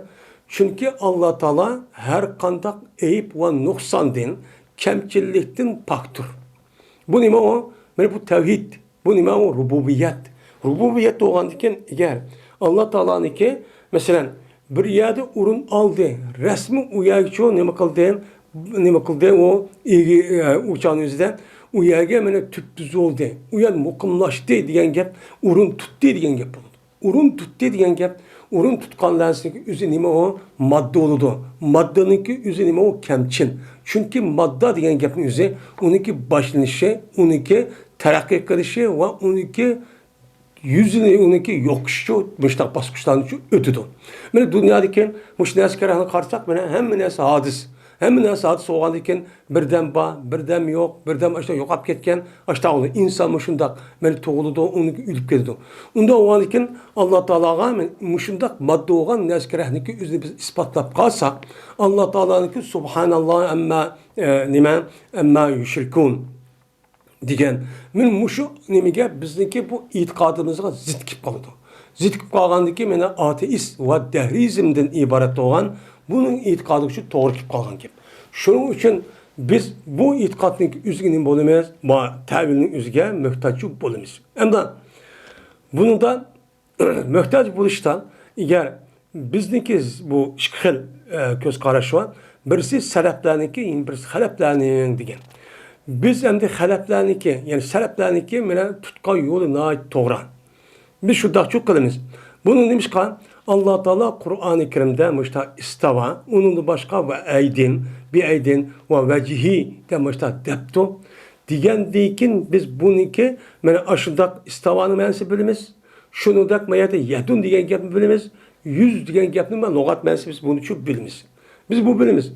چۈنكى ئاللا تائالا ھەر قانداق ئەيىب ۋە نۇقساندىن، كەمچىللىكتىن پاكتۇر. بۇ نېمە ئۇ؟ مانا بۇ تەۋھىد. بۇ نېمە؟ ئۇ رۇبۇبىيەت. رۇبۇبىيەت بولغاندىكىن، ئەگەر ئاللا تائالانىڭكى، مەسىلەن، بىر يەردە ئورۇن ئالدى، رەسمىي ئۇ يەرگىچۇ نېمە قىلدى؟ نېمە قىلدى؟ ئۇ ئىگە-، ئە، ئۇ چاغنىڭ ئۆزىدە ئۇ يەرگە مانا تۈپتۈز بولدى، ئۇ يەر مۇقىملاشتى دېگەن گەپ، ئورۇن تۇتتى دېگەن گەپ بولىدۇ. ئورۇن تۇتتى دېگەن گەپ، ئورۇن تۇتقان نەرسىنىڭكى ئۆزى نېمە ئۇ؟ ماددا بولىدۇ. ماددىنىڭكى ئۆزى نېمە ئۇ؟ كەمچىل. چۈنكى ماددا دېگەن گەپنىڭ ئۆزى ئۇنىڭكى باشلىنىشى، ئۇنىڭكى تەرەققىي قىلىشى ۋە ئۇنىڭكى يۈزىنى، ئۇنىڭكى يوقىشىچۇ مۇشۇنداق باسقۇچلارنىچۇ ئۆتىدۇ. مانا دۇنيادىكى مۇشۇ نەرسىگە قاراپ قارىساق، مانا ھەممە نەرسە ھادىس. ھەممە نەرسە ھادىس بولغاندىن كېيىن بىردەم بار، بىردەم يوق، بىردەم ئاشۇنداق يوقاپ كەتكەن، ئاشۇنداق بولىدۇ. ئىنسان مۇشۇنداق مانا تۇغۇلىدۇ، ئۇنىڭ ئۆلۈپ كېتىدۇ. ئۇنداق بولغاندىن كېيىن ئاللا تائالاغا مانا مۇشۇنداق ماددا بولغان نەرسىگە قاراپنىكى ئۆزىنى بىز ئىسپاتلاپ قالساق، ئاللا تائالانىڭكى سۇبھاناللا ئەمما، ئە، نېمە، ئەمما يۇشرىكۇن دېگەن. مانا مۇشۇ نېمىگە بىزنىڭكى بۇ ئېتىقادىمىزغا زىت كېلىپ قالىدۇ. زىت كېلىپ قالغاندىن كېيىن مانا ئاتېئىست ۋە دەھرىيىزمدىن ئىبارەت بولغان بۇنىڭ ئېتىقادىغا شۇ توغرا كېلىپ قالغان گەپ. شۇنىڭ ئۈچۈن بىز بۇ ئېتىقادنىڭ ئۆزىگە نېمە بولىمىز؟ بۇ تەۋىلنىڭ ئۆزىگە موھتاج بولىمىز. ئەمدى بۇنىڭدا موھتاج بولۇشتا، ئەگەر بىزنىڭكى بۇ ئىككى خىل، ئە، كۆز قاراش بار. بىرسى سەلەپلەرنىڭكى، يەنە بىرسى خەلەپلەرنىڭ دېگەن. بىز ئەمدى خەلەپلەرنىڭكى، يەنى سەلەپلەرنىڭكى مانا تۇتقان يولى ناھايىتى توغرا. بىز شۇنداقچۇ قىلىمىز. بۇنى نېمىشقا؟ ئاللا تائالا قۇرئانى كەرىمدە مۇشۇنداق ئىستاۋا، ئۇنىڭدىن باشقا ۋە ئەيدىن، بىئەيدىن ۋە ۋەجھى دەپ مۇشۇنداق دەپتۇ. دېگەندىن كېيىن بىز بۇنىڭكى مانا ئاشۇنداق ئىستاۋانىڭ مەنىسىنى بىلىمىز. شۇنىڭدەك ما يەردە يەدۇن دېگەن گەپنى بىلىمىز، يۈز دېگەن گەپنى ما لۇغەت مەنىسى بىز بۇنى چۈشۈپ بىلىمىز. بىز بۇ بىلىمىز.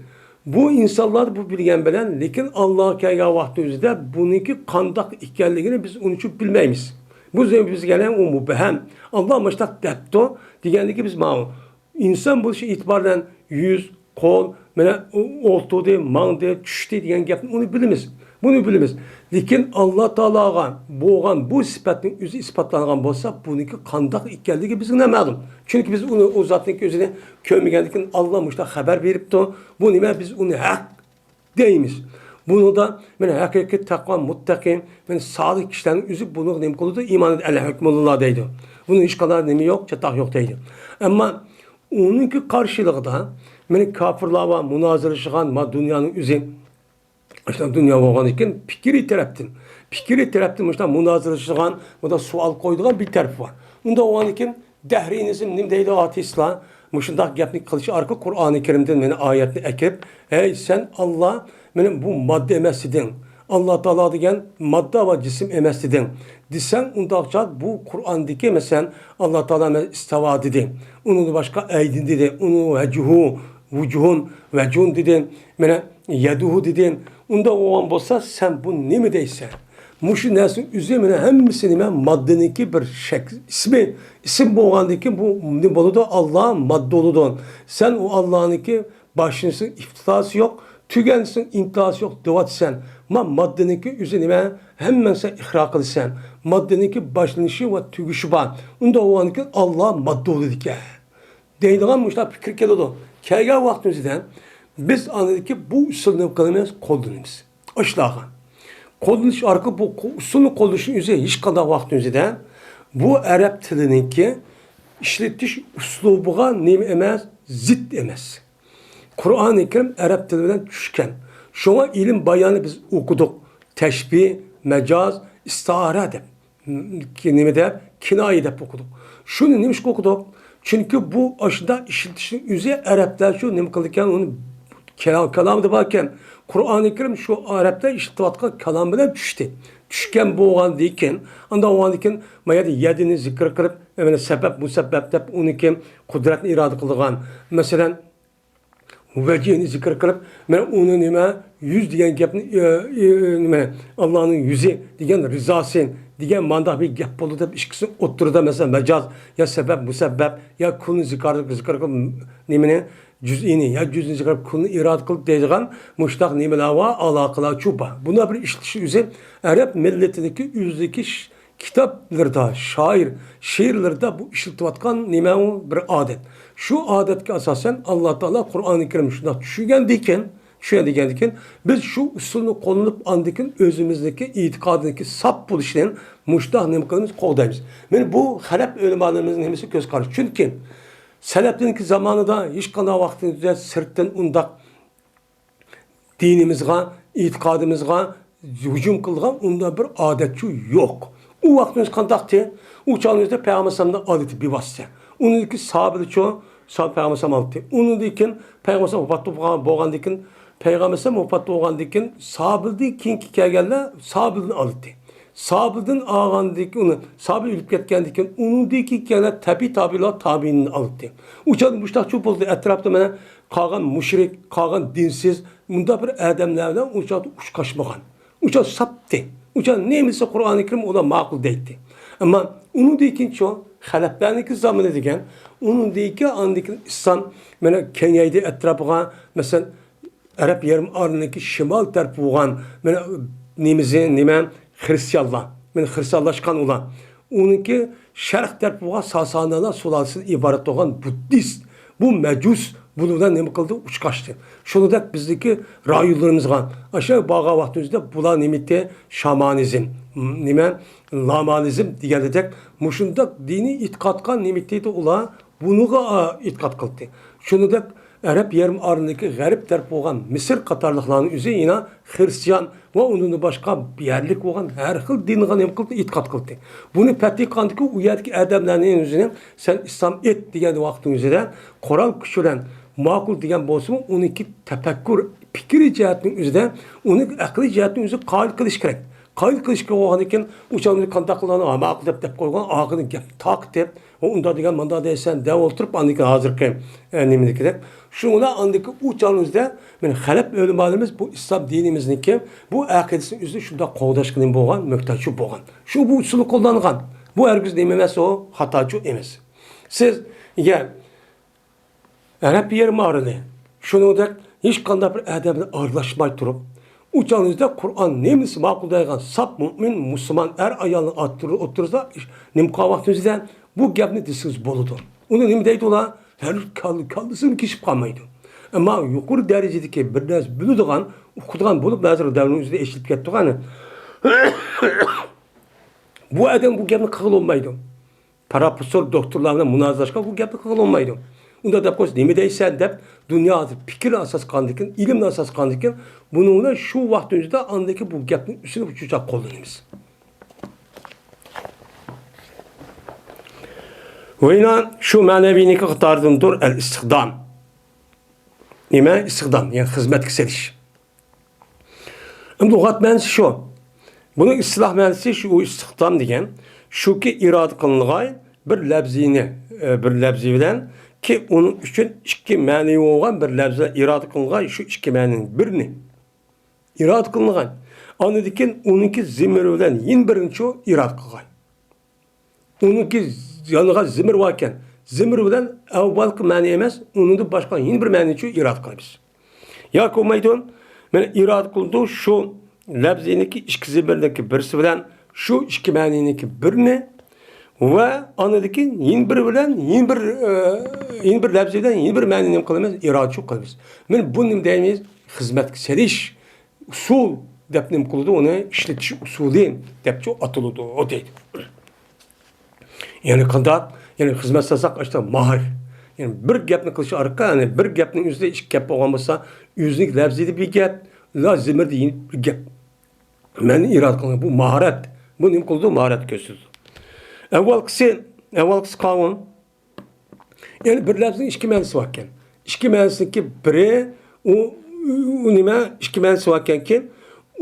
بۇ ئىنسانلار بۇ بىلگەن بىلەن، لېكىن ئاللاغا كەلگەن ۋاقتىمىزدا بۇنىڭكى قانداق ئىكەنلىكىنى بىز ئۇنى چۈشۈپ بىلمەيمىز. بۇ بىزگە ئۇ مۇبھەم. ئاللا مۇشۇنداق دەپتۇ دېگەندىكى بىز ماۋۇ ئىنسان بولۇشى ئېتىبارى بىلەن يۈز، قول، مانا، ئو-، ئولتۇردى، ماڭدى، چۈشتى دېگەن گەپنى ئۇنى بىلىمىز. بۇنى بىلىمىز. لېكىن ئاللا تائالاغا بولغان بۇ سۈپەتنىڭ ئۆزى ئىسپاتلانغان بولسا، بۇنىڭكى قانداق ئىكەنلىكى بىزگە نامەلۇم. چۈنكى بىز ئۇنى، ئۇ زاتنىڭكى ئۆزىنى كۆرمىگەندىكىن، ئاللا مۇشۇنداق خەۋەر بېرىپتۇ. بۇ نېمە؟ بىز ئۇنى ھەق دەيمىز. بۇنىڭدا مانا ھەقىقىي تەقۋا، مۇتتەقى، مانا سادىق كىشىلەرنىڭ ئۆزى بۇنىڭغا نېمە قىلىدۇ؟ ئىمان ئەل ھۆكمۇللا دەيدۇ. بۇنىڭ ھېچقانداق نېمە يوق، چاتاق يوق دەيدۇ. ئەمما ئۇنىڭكى قارشىلىقىدا مانا كاپىرلار ۋە مۇنازىرىلىشىدىغان ما دۇنيانىڭ ئۆزى، ئاشۇنداق دۇنيا بولغاندىكىن پىكرىي تەرەپتىن، پىكرىي تەرەپتىن مۇشۇنداق مۇنازىرىلىشىدىغان، مۇنداق سوئال قويىدىغان بىر تەرىپى بار. ئۇنداق بولغاندىكىن دەھرىينىزم نېمە دەيدۇ ئاتېئىستلار؟ مۇشۇنداق گەپنى قىلىش ئارقىلىق قۇرئانى كەرىمدىن مانا ئايەتنى ئەكىرىپ، ھەي، سەن ئاللا مانا بۇ ماددا ئەمەس دېدىڭ. ئاللا تائالا دېگەن ماددا ۋە جىسىم ئەمەس دېدىڭ. دېسەڭ، ئۇنداقچە بۇ قۇرئاندىكى، مەسىلەن، ئاللا تائالا مەسىلەن ئىستاۋا دېدى. ئۇنىڭدىن باشقا ئەيدىن دېدى. ئۇنى ۋەجھۇ، ۋۇجۇھۇن، ۋەجۇن دېدى. مانا يەدۇھۇ دېدى. ئۇنداق بولغان بولسا، سەن بۇ نېمە دەيسەن؟ مۇشۇ نەرسىنىڭ ئۆزى مانا ھەممىسى نېمە؟ ماددىنىڭكى بىر شەكىل، ئىسمى. ئىسىم بولغاندىن كېيىن بۇ نېمە بولىدۇ؟ ئاللا ماددا بولىدۇ. سەن ئۇ ئاللانىڭكى باشلىنىشىنىڭ ئىپتىداسى يوق، تۈگەنىشىنىڭ ئىنتىھاسى يوق دەۋاتىسەن. ما ماددىنىڭكى ئۆزى نېمە؟ ھەممىنى سەن ئىقرا قىلىسەن. ماددىنىڭكى باشلىنىشى ۋە تۈگىشى بار. ئۇنداق بولغاندىن كېيىن ئاللا ماددا بولىدىكەن دەيدىغان مۇشۇنداق پىكىر كېلىدۇ. كەلگەن ۋاقتىمىزدا بىز ئاندىكى بۇ ئۇسۇلنى قىلىمىز، قوللىنىمىز. ئاشۇلارغا قوللىنىش ئارقىلىق بۇ قو-، ئۇسۇلنى قوللىنىشنىڭ ئۆزى ھېچقانداق ۋاقىتنىڭ ئۆزىدە بۇ ئەرەب تىلىنىڭكى ئىشلىتىش ئۇسلۇبىغا نېمە ئەمەس؟ زىت ئەمەس. قۇرئانى كەرىم ئەرەب تىلى بىلەن چۈشكەن. شۇڭا ئىلىم بايانى بىز ئوقۇدۇق. تەشبىھ، مەجاز، ئىستىئارە دەپ. نېمە دەپ؟ كىنايە دەپ ئوقۇدۇق. شۇنى نېمىشقا ئوقۇدۇق؟ چۈنكى بۇ ئاشۇنداق ئىشلىتىشنىڭ ئۆزى ئەرەبلەر شۇ نېمە قىلىدىكەن، ئۇنى كەلا-، كالامىدا باركەن. قۇرئانى كەرىم شۇ ئەرەبلەر ئىشلىتىۋاتقان كالام بىلەن چۈشتى. چۈشكەن بولغاندىن كېيىن، ئانداق بولغاندىن كېيىن، ما يەردە يەدىنى زىكىر قىلىپ، يەنە سەبەب، مۇسەببەب دەپ ئۇنىڭكى قۇدرەتنى ئىرادە قىلىدىغان. مەسىلەن، ۋەجھىنى زىكىر قىلىپ، مەن ئۇنى نېمە، يۈز دېگەن گەپنى، ئى، ئى، نېمە، ئاللانىڭ يۈزى دېگەن رىزاسى دېگەن مانداق بىر گەپ بولدى دەپ ئىككىسىنى ئوتتۇرىدا، مەسىلەن، مەجاز يا سەبەب، مۇسەببەب يا كۇلنى زىكار، زىكىر قىلىپ، نېمىنى، جۈزئىنى يا جۈزنى زىكىر قىلىپ، كۇلنى ئىرادە قىلىپ دەيدىغان مۇشۇنداق نېمىلەر بار، ئالاقىلارچۇ بار. بۇنى بىر ئىشلىتىش ئۆزى ئەرەب مىللىتىنىڭكى ئۆزىدىكى ش-، كىتابلىرىدا، شائىر شېئىرلىرىدا بۇ ئىشلىتىۋاتقان نېمە ئۇ؟ بىر ئادەت. شۇ ئادەتكە ئاساسەن، ئاللا تائالا قۇرئانى كەرىم شۇنداق چۈشۈرگەندىكىن، چۈشۈرگەندىكىن، بىز شۇ ئۇسۇلنى قوللىنىپ، ئاندىكىن ئۆزىمىزنىڭكى ئېتىقادىنىڭكى ساپ بولۇشىنى مۇشۇنداق نېمە قىلىمىز؟ قوغدايمىز. مانا بۇ خەلەپ ئۆلىمالىرىمىزنىڭ ھەممىسى كۆز قارىشى. چۈنكى سەلەپنىڭكى زامانىدا ھېچقانداق ۋاقىتتا سىرتتىن ئۇنداق دىنىمىزغا، ئېتىقادىمىزغا ھۇجۇم قىلىدىغان ئۇنداق بىر ئادەتچۇ يوق. ئۇ ۋاقتىمىز قانداقتى؟ ئۇ چاغىمىزدا پەيغەمبەر ئەلەيھىسسالامنىڭ ئادىتى بىۋاسىتە. ئۇنىڭدىكى سابىلچۇ، سابىل پەيغەمبەر ئالەيھىسسالام ئالاتتى. ئۇنىڭدىن كېيىن پەيغەمبەر ئالەيھىسسالام ۋاپات بولغان، بولغاندىن كېيىن، پەيغەمبەر ئالەيھىسسالام ۋاپات بولغاندىن كېيىن، سابىلدىن كېيىنكى كەلگەنلەر سابىلدىن ئالاتتى. سابىلدىن ئالغاندىن كېيىن، ئۇنى، سابىل ئۆلۈپ كەتكەندىن كېيىن، ئۇنىڭدىن كېيىن كەلگەن تەبىئىي تابىئىلار تابىئىندىن ئالاتتى. ئۇ چاغدا مۇشۇنداق بولدى، ئەتراپتا مانا قالغان مۇشرىك، قالغان دىنسىز، مۇنداق بىر ئادەملەر بىلەن ئۇ چاغدا ئۇچراشمىغان. ئۇچا ساپتى. ئۇچا نېمىسى قۇرئانى كەرىم ئۇلار ماقۇل دەيتتى. ئەمما ئۇنىڭدىن كېيىنچۇ خەلەپلەرنىڭكى زامىنى دېگەن، ئۇنىڭدىن كېيىن ئاندىن كېيىن ئىسلام مانا كېڭەيدى ئەتراپىغا، مەسىلەن، ئەرەب يېرىم ئارىلىنىڭكى شىمال تەرىپى بولغان، مانا نېمىسى، نېمە، خرىستىيانلار، مانا خرىستىيانلاشقان ئۇلار. ئۇنىڭكى شەرق تەرىپى بولغان ساسانىلار سۇلالىسىدىن ئىبارەت بولغان بۇددىست، بۇ مەجۇس، بۇلار بىلەن نېمە قىلدى؟ ئۇچراشتى. شۇنىڭدەك بىزدىكى رايونلىرىمىزغا، ئاشۇ بارغان ۋاقتىمىزدا بۇلار نېمىتى؟ شامانىزم، نېمە، لامانىزم دېگەندەك مۇشۇنداق دىنىي ئېتىقادقا نېمىتى ئۇلار؟ بۇنىڭغا، ئا، ئېتىقاد قىلدى. شۇنىڭدەك ئەرەب يېرىم ئارىلىدىكى غەرب تەرەپ بولغان مىسىر قاتارلىقلارنىڭ ئۆزى يەنە خرىستىيان ۋە ئۇنىڭدىن باشقا يەرلىك بولغان ھەر خىل دىنغا نېمە قىلدى؟ ئېتىقاد قىلدى. بۇنى پەتھى قىلغاندىكى ئۇ يەردىكى ئادەملەرنى ئۆزىنى سەن ئىسلام ئېيت دېگەن ۋاقتىڭىزدا قورال كۈچ بىلەن ماقۇل دېگەن بولسىمۇ، ئۇنىڭكى تەپەككۇر، پىكرىي جەھەتنىڭ ئۆزىدە، ئۇنى ئەقلىي جەھەتنىڭ ئۆزىدە قايىل قىلىش كېرەك. قايىل قىلىشقا بولغاندىن كېيىن، ئۇ چاغدا قانداق قىلغان، ھا، ماقۇل دەپ، دەپ قويغان، ئاخىرىدا گەپنى تارقىتىپ، ئۇ ئۇنداق دېگەن، مۇنداق دەيسەن دەپ ئولتۇرۇپ، ئاندىن كېيىن ھازىرقى، ئە، نېمىدىكىدەك. شۇڭا ئاندىكى ئۇ چاغنىڭ ئۆزىدە، مانا خەلەپ ئۆلىمالىرىمىز بۇ ئىسلام دىنىمىزنىڭكى بۇ ئەقىدىسىنى ئۆزىنى شۇنداق قوغداشقا نېمە بولغان، مۆھتاجچۇ بولغان. شۇ بۇ ئۇسۇلنى قوللانغان. بۇ ھەرگىز نېمە ئەمەس، ئۇ خاتاچۇ ئەمەس. سىز، يە، ئەرەب يېرىم ئارىلى، شۇنىڭدەك ھېچقانداق بىر ئادەم بىلەن ئارىلاشماي تۇرۇپ، ئۇ چاغنىڭىزدا قۇرئان نېمىسى ماقۇل دەيدىغان ساپ مۆمىن مۇسۇلمان ئەر ئايالنىڭ ئوتتۇرىسىدا نېمە قىلغان ۋاقتىڭىزدا بۇ گەپنى دېسىڭىز بولىدۇ. ئۇنى نېمە دەيدۇ ئۇلار؟ ھەر كال-، كاللىسىمۇ كېشىپ قالمايدۇ. ئەمما يۇقىرى دەرىجىدىكى بىر نەرسە بىلىدىغان، ئۇقىدىغان بولۇپ، ھازىر دەۋرنىڭ ئۆزىدە ئېچىلىپ كەتتىغۇ ئەنە. بۇ ئادەم بۇ گەپنى قىلغىلى بولمايدۇ. پروفېسسور، دوكتورلار بىلەن مۇنازىرىلەشكە بۇ گەپنى قىلغىلى بولمايدۇ. ئۇنداق دەپ قويسا، نېمە دەيسەن دەپ، دۇنيا ھازىر پىكىر ئاساس قىلغاندىكىن، ئىلىمنى ئاساس قىلغاندىكىن، بۇنىڭ بىلەن شۇ ۋاقىت ئۆزىدە ئاندىكى بۇ گەپنى ئۈستىنى شۇ چاغ قوللىنىمىز. ۋەينا شۇ مەنىۋىنىڭكى قاتارىدىندۇر ئەل ئىستىخدام. نېمە؟ ئىستىخدام، يەنى خىزمەتكە سېلىش. ئەمدى لۇغەت مەنىسى شۇ. بۇنىڭ ئىستىلاھ مەنىسى شۇ، ئۇ ئىستىخدام دېگەن، شۇكى ئىرادە قىلىنغان بىر لەپزىنى، ئە، بىر لەپزى بىلەن كى ئۇنىڭ ئۈچۈن ئىككى مەنىۋى بولغان بىر لەپزى ئىرادە قىلىنغان شۇ ئىككى مەنىنىڭ بىرىنى ئىرادە قىلىنغان. ئاندىن كېيىن ئۇنىڭكى زىمىرى بىلەن يەنە بىرىنى شۇ ئىرادە قىلغان. ئۇنىڭكى يانىغا زىمىر باركەن، زىمىر بىلەن ئەۋۋالقى مەنى ئەمەس، ئۇنىڭدىن باشقا يەنە بىر مەنىنى شۇ ئىرادە قىلىمىز. ياكى بولمايدۇ، مانا ئىرادە قىلىدۇ، شۇ لەپزىنىڭكى ئىككى زىمىرنىڭكى بىرسى بىلەن شۇ ئىككى مەنىنىڭكى بىرىنى ۋە ئاندىن كېيىن يەنە بىر بىلەن يەنە بىر، ئە، يەنە بىر لەپزى بىلەن يەنە بىر مەنىنى نېمە قىلىمىز؟ ئىرادە شۇ قىلىمىز. مانا بۇنى نېمە دەيمىز؟ خىزمەتكە سېلىش. ئۇسۇل دەپ نېمە قىلىدۇ، ئۇنى ئىشلىتىش ئۇسۇلى دەپچۇ ئاتىلىدۇ دەيدۇ. يەنى قانداق؟ يەنى خىزمەت سالساق، ئاشتا ماھىر. يەنى بىر گەپنى قىلىش ئارقا، يەنى بىر گەپنىڭ ئۆزىدە ئىككى گەپ بولغان بولسا، ئۆزىنىڭ لەپزىدە بىر گەپ، لا زىمىردە يەنە بىر گەپ. مەنىنى ئىرادە قىلغان، بۇ ماھارەت. بۇ نېمە قىلىدۇ؟ ماھارەت كۆرسىتىدۇ. ئەۋۋالقىسى، ئەۋۋالقىسى قانۇن. يەنى بىر لەپزىنىڭ ئىككى مەنىسى باركەن. ئىككى مەنىسىنىڭكى بىرى، ئۇ، ئۇ نېمە؟ ئىككى مەنىسى باركەنكى،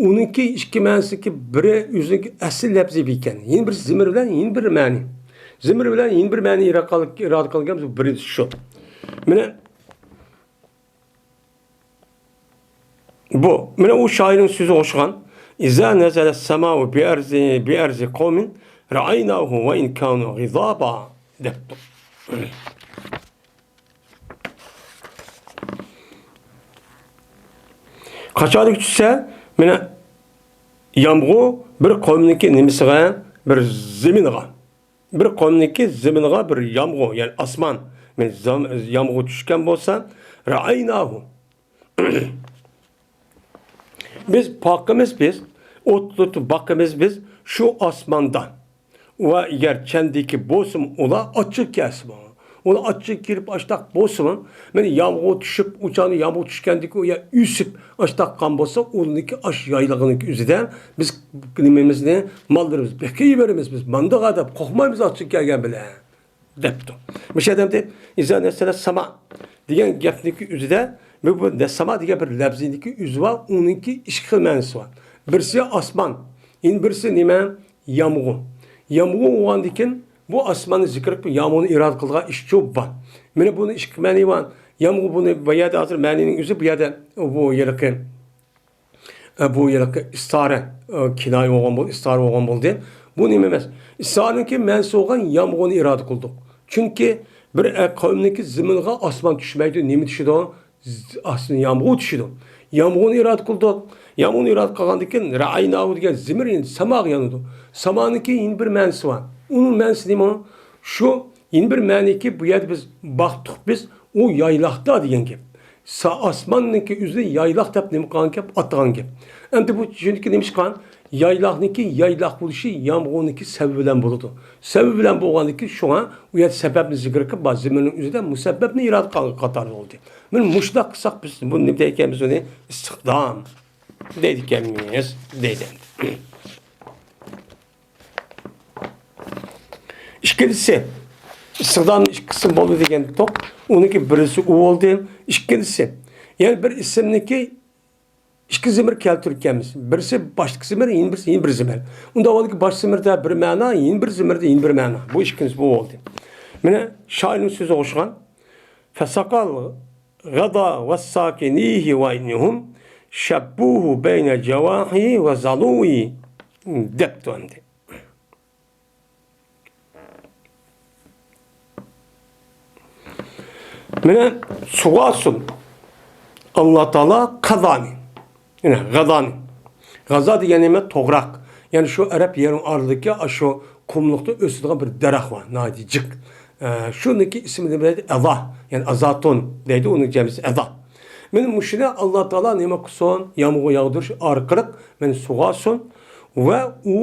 ئۇنىڭكى ئىككى مەنىسىنىڭكى بىرى ئۆزىنىڭكى ئەسلى لەپزى بىكەن. يەنە بىرسى زىمىر بىلەن يەنە بىر مەنى. زىمىر بىلەن يەنە بىر مەنى ئىرادە قىل-، ئىرادە قىلغان بۇ بىرىنچىسى شۇ. مانا بۇ، مانا ئۇ شائىرنىڭ سۆزىگە ئوخشىغان. إذا نزل السماء بأرض، بأرض قوم رأيناه وإن كانوا غضابا دەپتۇ. قاچانكى چۈشسە، مانا يامغۇر بىر قومنىڭكى نېمىسىغا، بىر زېمىنىغا. بىر قومنىڭكى زېمىنىغا بىر يامغۇر، يەنى ئاسمان، مەن زام-، يامغۇر چۈشكەن بولسا، رەئەيناھۇ. بىز باقىمىز بىز، ئوتلىتىپ باقىمىز بىز شۇ ئاسماندا. ۋە يەر چەندىكى بولسىمۇ، ئۇلار ئاچچىق كەلسىمۇ، ئۇلار ئاچچىق كېلىپ ئاشتاق بولسىمۇ، مەن يامغۇر چۈشۈپ، ئۇ چاغدا يامغۇر چۈشكەندىكى ئۇ يەر ئۆسۈپ ئاشتاق قان بولسا، ئۇنىڭكى ئاش يايلىقىنىڭكى ئۆزىدە بىز نېمىمىزنى، ماللىرىمىز بېقىۋېرىمىز بىز. ماندىغا دەپ قورقمايمىز ئاچچىق كەلگەن بىلەن. دەپتۇ. مۇشۇ يەردە ئىزا نەسەلە ساما دېگەن گەپنىڭكى ئۆزىدە، بۇ، بۇ نەسساما دېگەن بىر لەپزىنىڭكى ئۆزى بار، ئۇنىڭكى ئىككى خىل مەنىسى بار. بىرسى ئاسمان، يەنە بىرسى نېمە؟ يامغۇر. يامغۇر بولغاندىكىن بۇ ئاسماننى زىكىر قىلىپ، يامغۇرنى ئىرادە قىلىدىغان ئىش چوپ بار. مانا بۇنىڭ ئىككى مەنىسى بار. يامغۇر بۇنى بۇ يەردە ھازىر مەنىنىڭ ئۆزى بۇ يەردە بۇ ھېلىقى ئە، بۇ ھېلىقى ئىستارە، ئە، كىنايە بولغان بولدى، ئىستارە بولغان بولدى. بۇ نېمە ئەمەس؟ ئىستارىنىڭكى مەنىسى بولغان يامغۇرنى ئىرادە قىلدۇق. چۈنكى بىر، ئە، قەۋمنىڭكى زېمىنىغا ئاسمان چۈشمەيدۇ، نېمە چۈشىدۇ؟ ز-، ئاسمان يامغۇر چۈشىدۇ. يامغۇرنى ئىرادە قىلدۇق. يامغۇرنى ئىرادە قىلغاندىن كېيىن رەئەيناھۇ دېگەن زېمىن ئەمدى ساماغا يانىدۇ. سامانىڭكى يەنە بىر مەنىسى بار. ئۇنىڭ مەنىسى نېمە؟ شۇ يەنە بىر مەنىكى بۇ يەردە بىز باقتۇق بىز، ئۇ يايلاقتا دېگەن گەپ. سا-، ئاسماننىڭكى ئۆزىنى يايلاق دەپ نېمە قىلغان گەپ، ئاتىغان گەپ. ئەمدى بۇ چۈنكى نېمە ئىشقان؟ يايلاقنىڭكى يايلاق بولۇشى يامغۇرنىڭكى سەۋەبى بىلەن بولىدۇ. سەۋەبى بىلەن بولغاندىكىن شۇڭا ئۇ يەردە سەۋەبنى زىكىر قىلىپ، بار زېمىننىڭ ئۆزىدە مۇسەببەبنى ئىرادە قىلغان قاتارىدا بولدى. مانا مۇشۇنداق قىلساق بىز بۇنى نېمە دەيدىكەنمىز، ئۇنى ئىستىقدام دەيدىكەنمىز دەيدۇ. ئىككىنچىسى، ئىستىقدامنىڭ ئىككى قىسمى بولدى دېگەنتۇق. ئۇنىڭكى بىرسى ئۇ بولدى. ئىككىنچىسى، يەنە بىر ئىسىمنىكى ئىككى زېمىر كەلتۈرۈپ كەلمىسۇن. بىرسى باشتىكى زېمىر، يەنە بىرسى يەنە بىر زېمىر. ئۇنداق بولغاندىكىن باش زېمىردا بىر مەنا، يەنە بىر زېمىردا يەنە بىر مەنا. بۇ ئىككىنچىسى بۇ بولدى. مانا شائىرنىڭ سۆزىگە ئوخشىغان. فسقى الغضا وساكنيه وإنهم شبوه بين جواحي وزلوي دەپتۇ ئەمدى. مانا سۇغارسۇن ئاللا تائالا غەزانى. يەنى غەزانى. غەزا دېگەن نېمە؟ توغراق. يەنى شۇ ئەرەب يېرىم ئارىلىقىدىكى شۇ قۇملۇقتا ئۆسىدىغان بىر دەرەخ بار. ناھايىتى جىق. ئە، شۇنىڭكى ئىسمى نېمە دەيدۇ؟ ئەزا. يەنى ئەزاتۇن دەيدۇ، ئۇنىڭ جەمئىسى ئەزا. مانا مۇشۇنى ئاللا تائالا نېمە قىلسۇن؟ يامغۇر ياغدۇرۇش ئارقىلىق مانا سۇغارسۇن ۋە ئۇ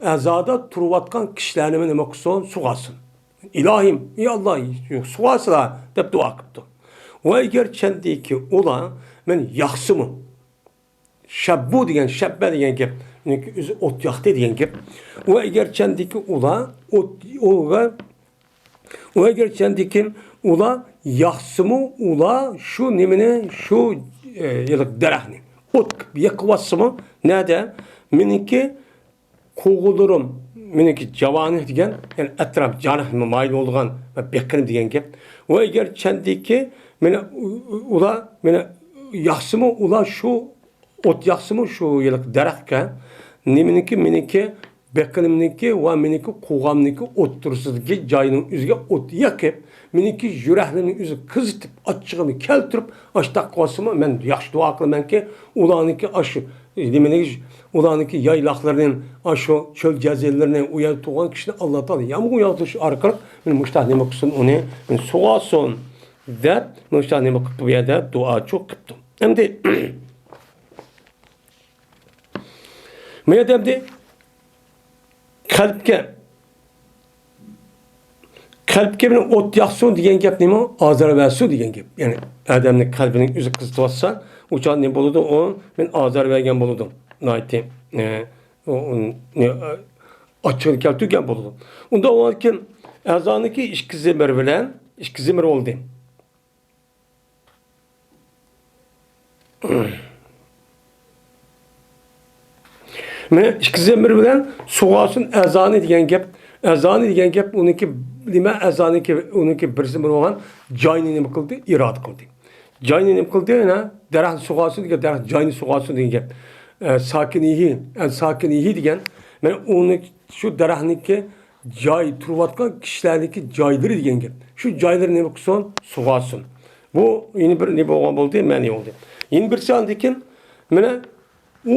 ئەزادا تۇرۇۋاتقان كىشىلەرنىمۇ نېمە قىلسۇن؟ سۇغارسۇن. ئىلاھىم، ئى ئاللا، سۇغارسىلا دەپ دۇئا قىپتۇ. ۋە ئەگەر چەندىكى ئۇلار مەن ياقسىمۇ، شەببۇ دېگەن، شەببە دېگەن گەپ، يەنى ئۆزى ئوت ياقتى دېگەن گەپ. ۋە ئەگەر چەندىكى ئۇلار ئوت، ئۇلار، ۋە ئەگەر چەندىكى ئۇلار ياقسىمۇ، ئۇلار شۇ نېمىنى، شۇ، ئە، ھېلىقى دەرەخنى ئوت قىلىپ يېقىۋاتسىمۇ، نەدە؟ مېنىڭكى قوغۇنلىرىم، مېنىڭكى جاۋانىھ دېگەن، يەنى ئەتراپ جانىھ مايىل بولىدىغان ۋە بېقىنىم دېگەن گەپ. ۋە ئەگەر چەندىكى، مانا، ئۇ-، ئۇ-، ئۇلار، مانا، ياقسىمۇ، ئۇلار شۇ ئوت ياقسىمۇ، شۇ ھېلىقى دەرەخكە، نېمىنىڭكى، مېنىڭكى بېقىنىمنىڭكى ۋە مېنىڭكى قوغامنىڭكى ئوتتۇرىسىدىكى جاينىڭ ئۆزىگە ئوت يېقىپ، مېنىڭكى يۈرەكلىرىنى ئۆزى قىزىتىپ، ئاچچىقىنى كەلتۈرۈپ، ئاشتاق قىلسىمۇ، مەن ياخشى دۇئا قىلىمەنكى، ئۇلارنىڭكى ئاشۇ، نېمىنى، ئۇلارنىڭكى يايلاقلىرىنى، ئاشۇ چۆل جەزىرىلىرىنى، ئۇ يەردە تۇرغان كىشىنى ئاللا تائالا يامغۇر ياغدۇرۇش ئارقىلىق مېنى مۇشۇنداق نېمە قىلسۇن، ئۇنى مېنى سۇغارسۇن، دەپ، مۇشۇنداق نېمە قىپتۇ، بۇ يەردە دۇئاچۇ قىپتۇ. ئەمدى، بۇ يەردە ئەمدى قەلبكە، قەلبكە مېنى ئوت ياقسۇن دېگەن گەپ نېمە؟ ئازار بەرسۇن دېگەن گەپ. يەنى ئادەمنىڭ قەلبىنىڭ ئۆزى قىزىتىۋاتسا، ئۇ چاغدا نېمە بولىدۇ؟ ئۇ مېنى ئازار بەرگەن بولىدۇ. ناھايىتى، ئە، ئۇ، ئۇ، نە-، ئاچچىقىنى كەلتۈرگەن بولىدۇ. ئۇنداق بولغاندىكىن ئەزانىكى ئىككى زېمىر بىلەن، ئىككى زېمىر بولدى. مانا ئىككى زېمىر بىلەن سۇغارسۇن ئەزانى دېگەن گەپ. ئەزانى دېگەن گەپ ئۇنىڭكى نېمە؟ ئەزانىكى، ئۇنىڭكى بىر زېمىر بولغان جاينى نېمە قىلدى؟ ئىرادە قىلدى. جاينى نېمە قىلدى؟ يەنە دەرەخنى سۇغارسۇن دېگەن، دەرەخ جاينى سۇغارسۇن دېگەن گەپ. ئە، ساكىنىھى، ئەن ساكىنىھى دېگەن، مانا ئۇنى شۇ دەرەخنىڭكى جاي، تۇرۇۋاتقان كىشىلەرنىڭكى جايلىرى دېگەن گەپ. شۇ جايلىرى نېمە قىلسۇن؟ سۇغارسۇن. بۇ يەنە بىر نېمە بولغان بولدى؟ مەنى بولدى. يەنە بىرسى ئاندىن كېيىن، مانا ئۇ،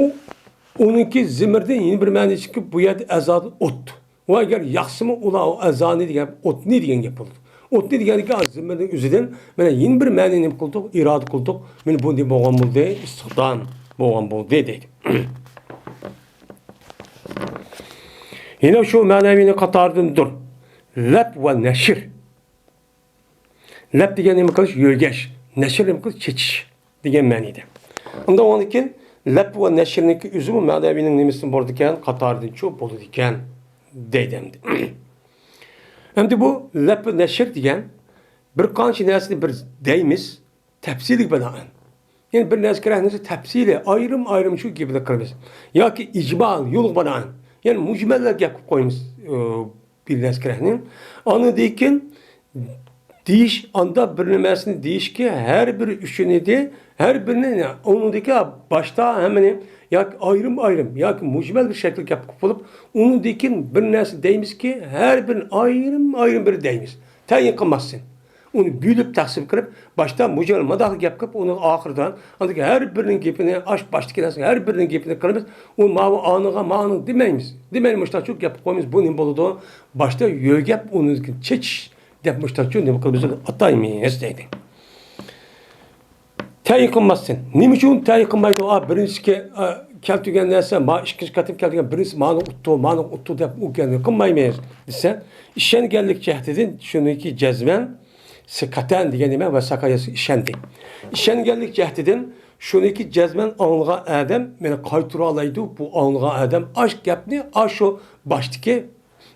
ئۇنىڭكى زېمىردىن يەنە بىر مەنىسىكى بۇ يەردە ئەزادىن ئوت. ۋە ئەگەر ياقسىمۇ ئۇلار ئۇ ئەزانى دېگەن ئوتنى دېگەن گەپ بولدى. ئوتنى دېگەندىكى زېمىرنىڭ ئۆزىدىن، مانا يەنە بىر مەنە نېمە قىلدۇق؟ ئىرادە قىلدۇق. مانا بۇ نېمە بولغان بولدى؟ ئىستىقدام بولغان بولدى دەيدۇ. يەنە شۇ مەنىۋىنىڭ قاتارىدىندۇر. لەپ ۋە نەشر. لەپ دېگەن نېمە قىلىش؟ يۆگەش. نەشر نېمە قىلىش؟ چېچىش دېگەن مەنىدە. ئۇنداق بولغاندىكىن لەپ ۋە نەشرنىڭكى ئۆزىمۇ مەنىۋىنىڭ نېمىسىدىن بولىدىكەن؟ قاتارىدىنچۇ بولىدىكەن دەيدۇ ئەمدى. ئەمدى بۇ لەپ نەشر دېگەن بىر قانچە نەرسىنى بىر دەيمىز، تەپسىلىگە بىنائەن. يەنى بىر نەرسە كېرەك نەرسە تەپسىلىي، ئايرىم-ئايرىم شۇ گېپىنى قىلىمىز. ياكى ئىجمال، يولغا بىنائەن. يەنى مۇجمەللەر گەپ قىلىپ قويىمىز، ئى، بىر نەرسە كېرەكنى. ئاندىن كېيىن دېيىش، ئاندا بىر نېمەسىنى دېيىشكە ھەر بىرى ئۈچۈن ئىدى. ھەر بىرىنى ئۇنىڭدىكى باشتا ھەممىنى ياكى ئايرىم-ئايرىم ياكى مۇجمەل بىر شەكىلدە گەپ قىلىپ بولۇپ، ئۇنىڭدىن كېيىن بىر نەرسە دەيمىزكى، ھەر بىرىنى ئايرىم-ئايرىم بىر دەيمىز. تەيىن قىلماستىن. ئۇنى بۆلۈپ تەقسىم قىلىپ، باشتا مۇجمەل مۇنداق گەپ قىلىپ، ئۇنىڭ ئاخىرىدا، ئاندىن ھەر بىرىنىڭ گېپىنى، ئاش باشتىكى نەرسە، ھەر بىرىنىڭ گېپىنى قىلىمىز. ئۇ ماۋۇ ئانىغا، مانىڭ دېمەيمىز. دېمەيلى مۇشتاق گەپ قىلىپ قويىمىز. بۇ نېمە بولىدۇ؟ باشتا يۆگەپ، ئۇنى چېچىش دەپ مۇشتاق نېمە قىلىمىز؟ ئاتايمىز دەيدۇ. تەيىن قىلماستىن. نېمە ئۈچۈن تەيىن قىلمايدۇ؟ ئا، بىرىنچىسى كە-، ئا، كەلتۈرگەن نەرسە، ما ئىككىنچى قېتىم كەلتۈرگەن بىرىنچىسى مانى ئۇتتۇ، مانى ئۇتتۇ دەپ ئۇ گەپنى قىلمايمىز دېسە، ئىشەنگەنلىك جەھىتىدىن شۇنىكى جەزمەن، سىقەتەن دېگەن نېمە؟ ۋە ساكاياسى ئىشەندى. ئىشەنگەنلىك جەھىتىدىن شۇنىكى جەزمەن ئاڭلىغان ئادەم مېنى قايتۇرالايدۇ، بۇ ئاڭلىغان ئادەم ئاش گەپنى، ئاشۇ باشتىكى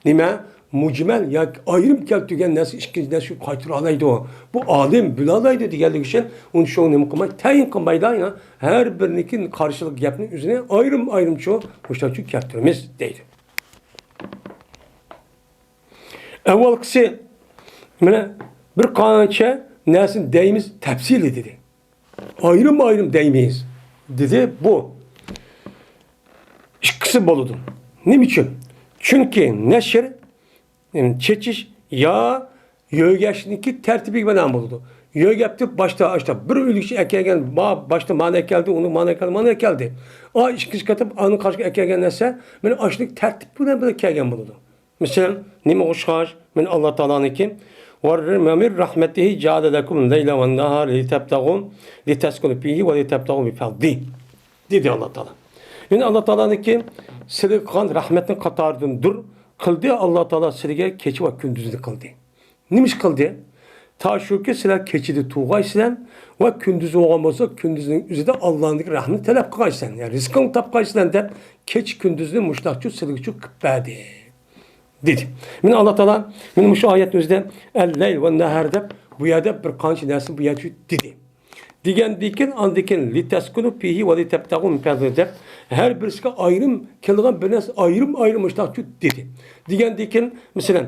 نېمە؟ مۇجمەل ياكى ئايرىم كەلتۈرگەن نەرسە ئىككىنچى نەرسىگە قايتۇرالايدۇ. بۇ ئالىم بىلالايدۇ دېگەنلىكى ئۈچۈن ئۇنى شۇ نېمە قىلماي، تەيىن قىلمايدۇ، يا ھەر بىرىنىڭكى قارشىلىق گەپنى ئۆزىنى ئايرىم-ئايرىمچۇ مۇشۇنداقچۇ كەلتۈرىمىز دەيدۇ. ئەۋۋالقىسى، مانا بىر قانچە نەرسىنى دەيمىز تەپسىلىي دېدى. ئايرىم-ئايرىم دەيمىز، دېدى. بۇ ئىككىسى بولىدۇ. نېمە ئۈچۈن؟ چۈنكى نەشر، يەنى چېچىش يا يۆگەشنىڭكى تەرتىپىگە بىنائەن بولىدۇ. يۆگەپتە باشتا، ئاشتا بىر ئۆلۈكچە ئەكەلگەن، ما-، باشتا مانا ئەكەلدى، ئۇنىڭ مانا ئەكەلدى، مانا ئەكەلدى. ئا، ئىككىنچى قېتىم ئانىڭ قارشىغا ئەكەلگەن نەرسە، مانا ئاشۇنىڭ تەرتىپى بىلەن بىللە كەلگەن بولىدۇ. مەسىلەن، نېمە ئوخشاش؟ مانا ئاللا تائالانىڭكى، «ومن رحمته جعل لكم الليل والنهار لتبتغوا، لتسكنوا فيه ولتبتغوا من فضله» دېدى ئاللا تائالا. يەنى ئاللا تائالانىڭكى سىلىگە قىلغان رەھمەتنىڭ قاتارىدىندۇر، قىلدى ئاللا تائالا سىلىگە كېچە ۋە كۈندۈزنى قىلدى. نېمە ئىش قىلدى؟ تا شۇكى سىلەر كېچىدە تۇرغايسىلەر ۋە كۈندۈز بولغان بولسا، كۈندۈزنىڭ ئۆزىدە ئاللانىڭدىكى رەھمىتىنى تەلەپ قىلغايسىلەر. يەنى رىزقىڭنى تاپقايسىلەر دەپ، كېچە كۈندۈزنى مۇشۇنداقچۇ سىلىگىچۇ قىلىپ بەردى. دېدى. مانا ئاللا تائالا، مانا مۇشۇ ئايەتنىڭ ئۆزىدە «ئەل-لەيل ۋە نەھار» دەپ، بۇ يەردە بىر قانچە نەرسىنى بۇ يەردە دېدى. دېگەندىن كېيىن، ئاندىن كېيىن «لىتەسكۇنۇ فىھى ۋە لىتەبتەغۇ مىن پەزلىھى» دەپ، ھەر بىرسىگە ئايرىم كېلىدىغان بىر نەرسە ئايرىم-ئايرىم مۇشۇنداق دېدى. دېگەندىن كېيىن، مەسىلەن،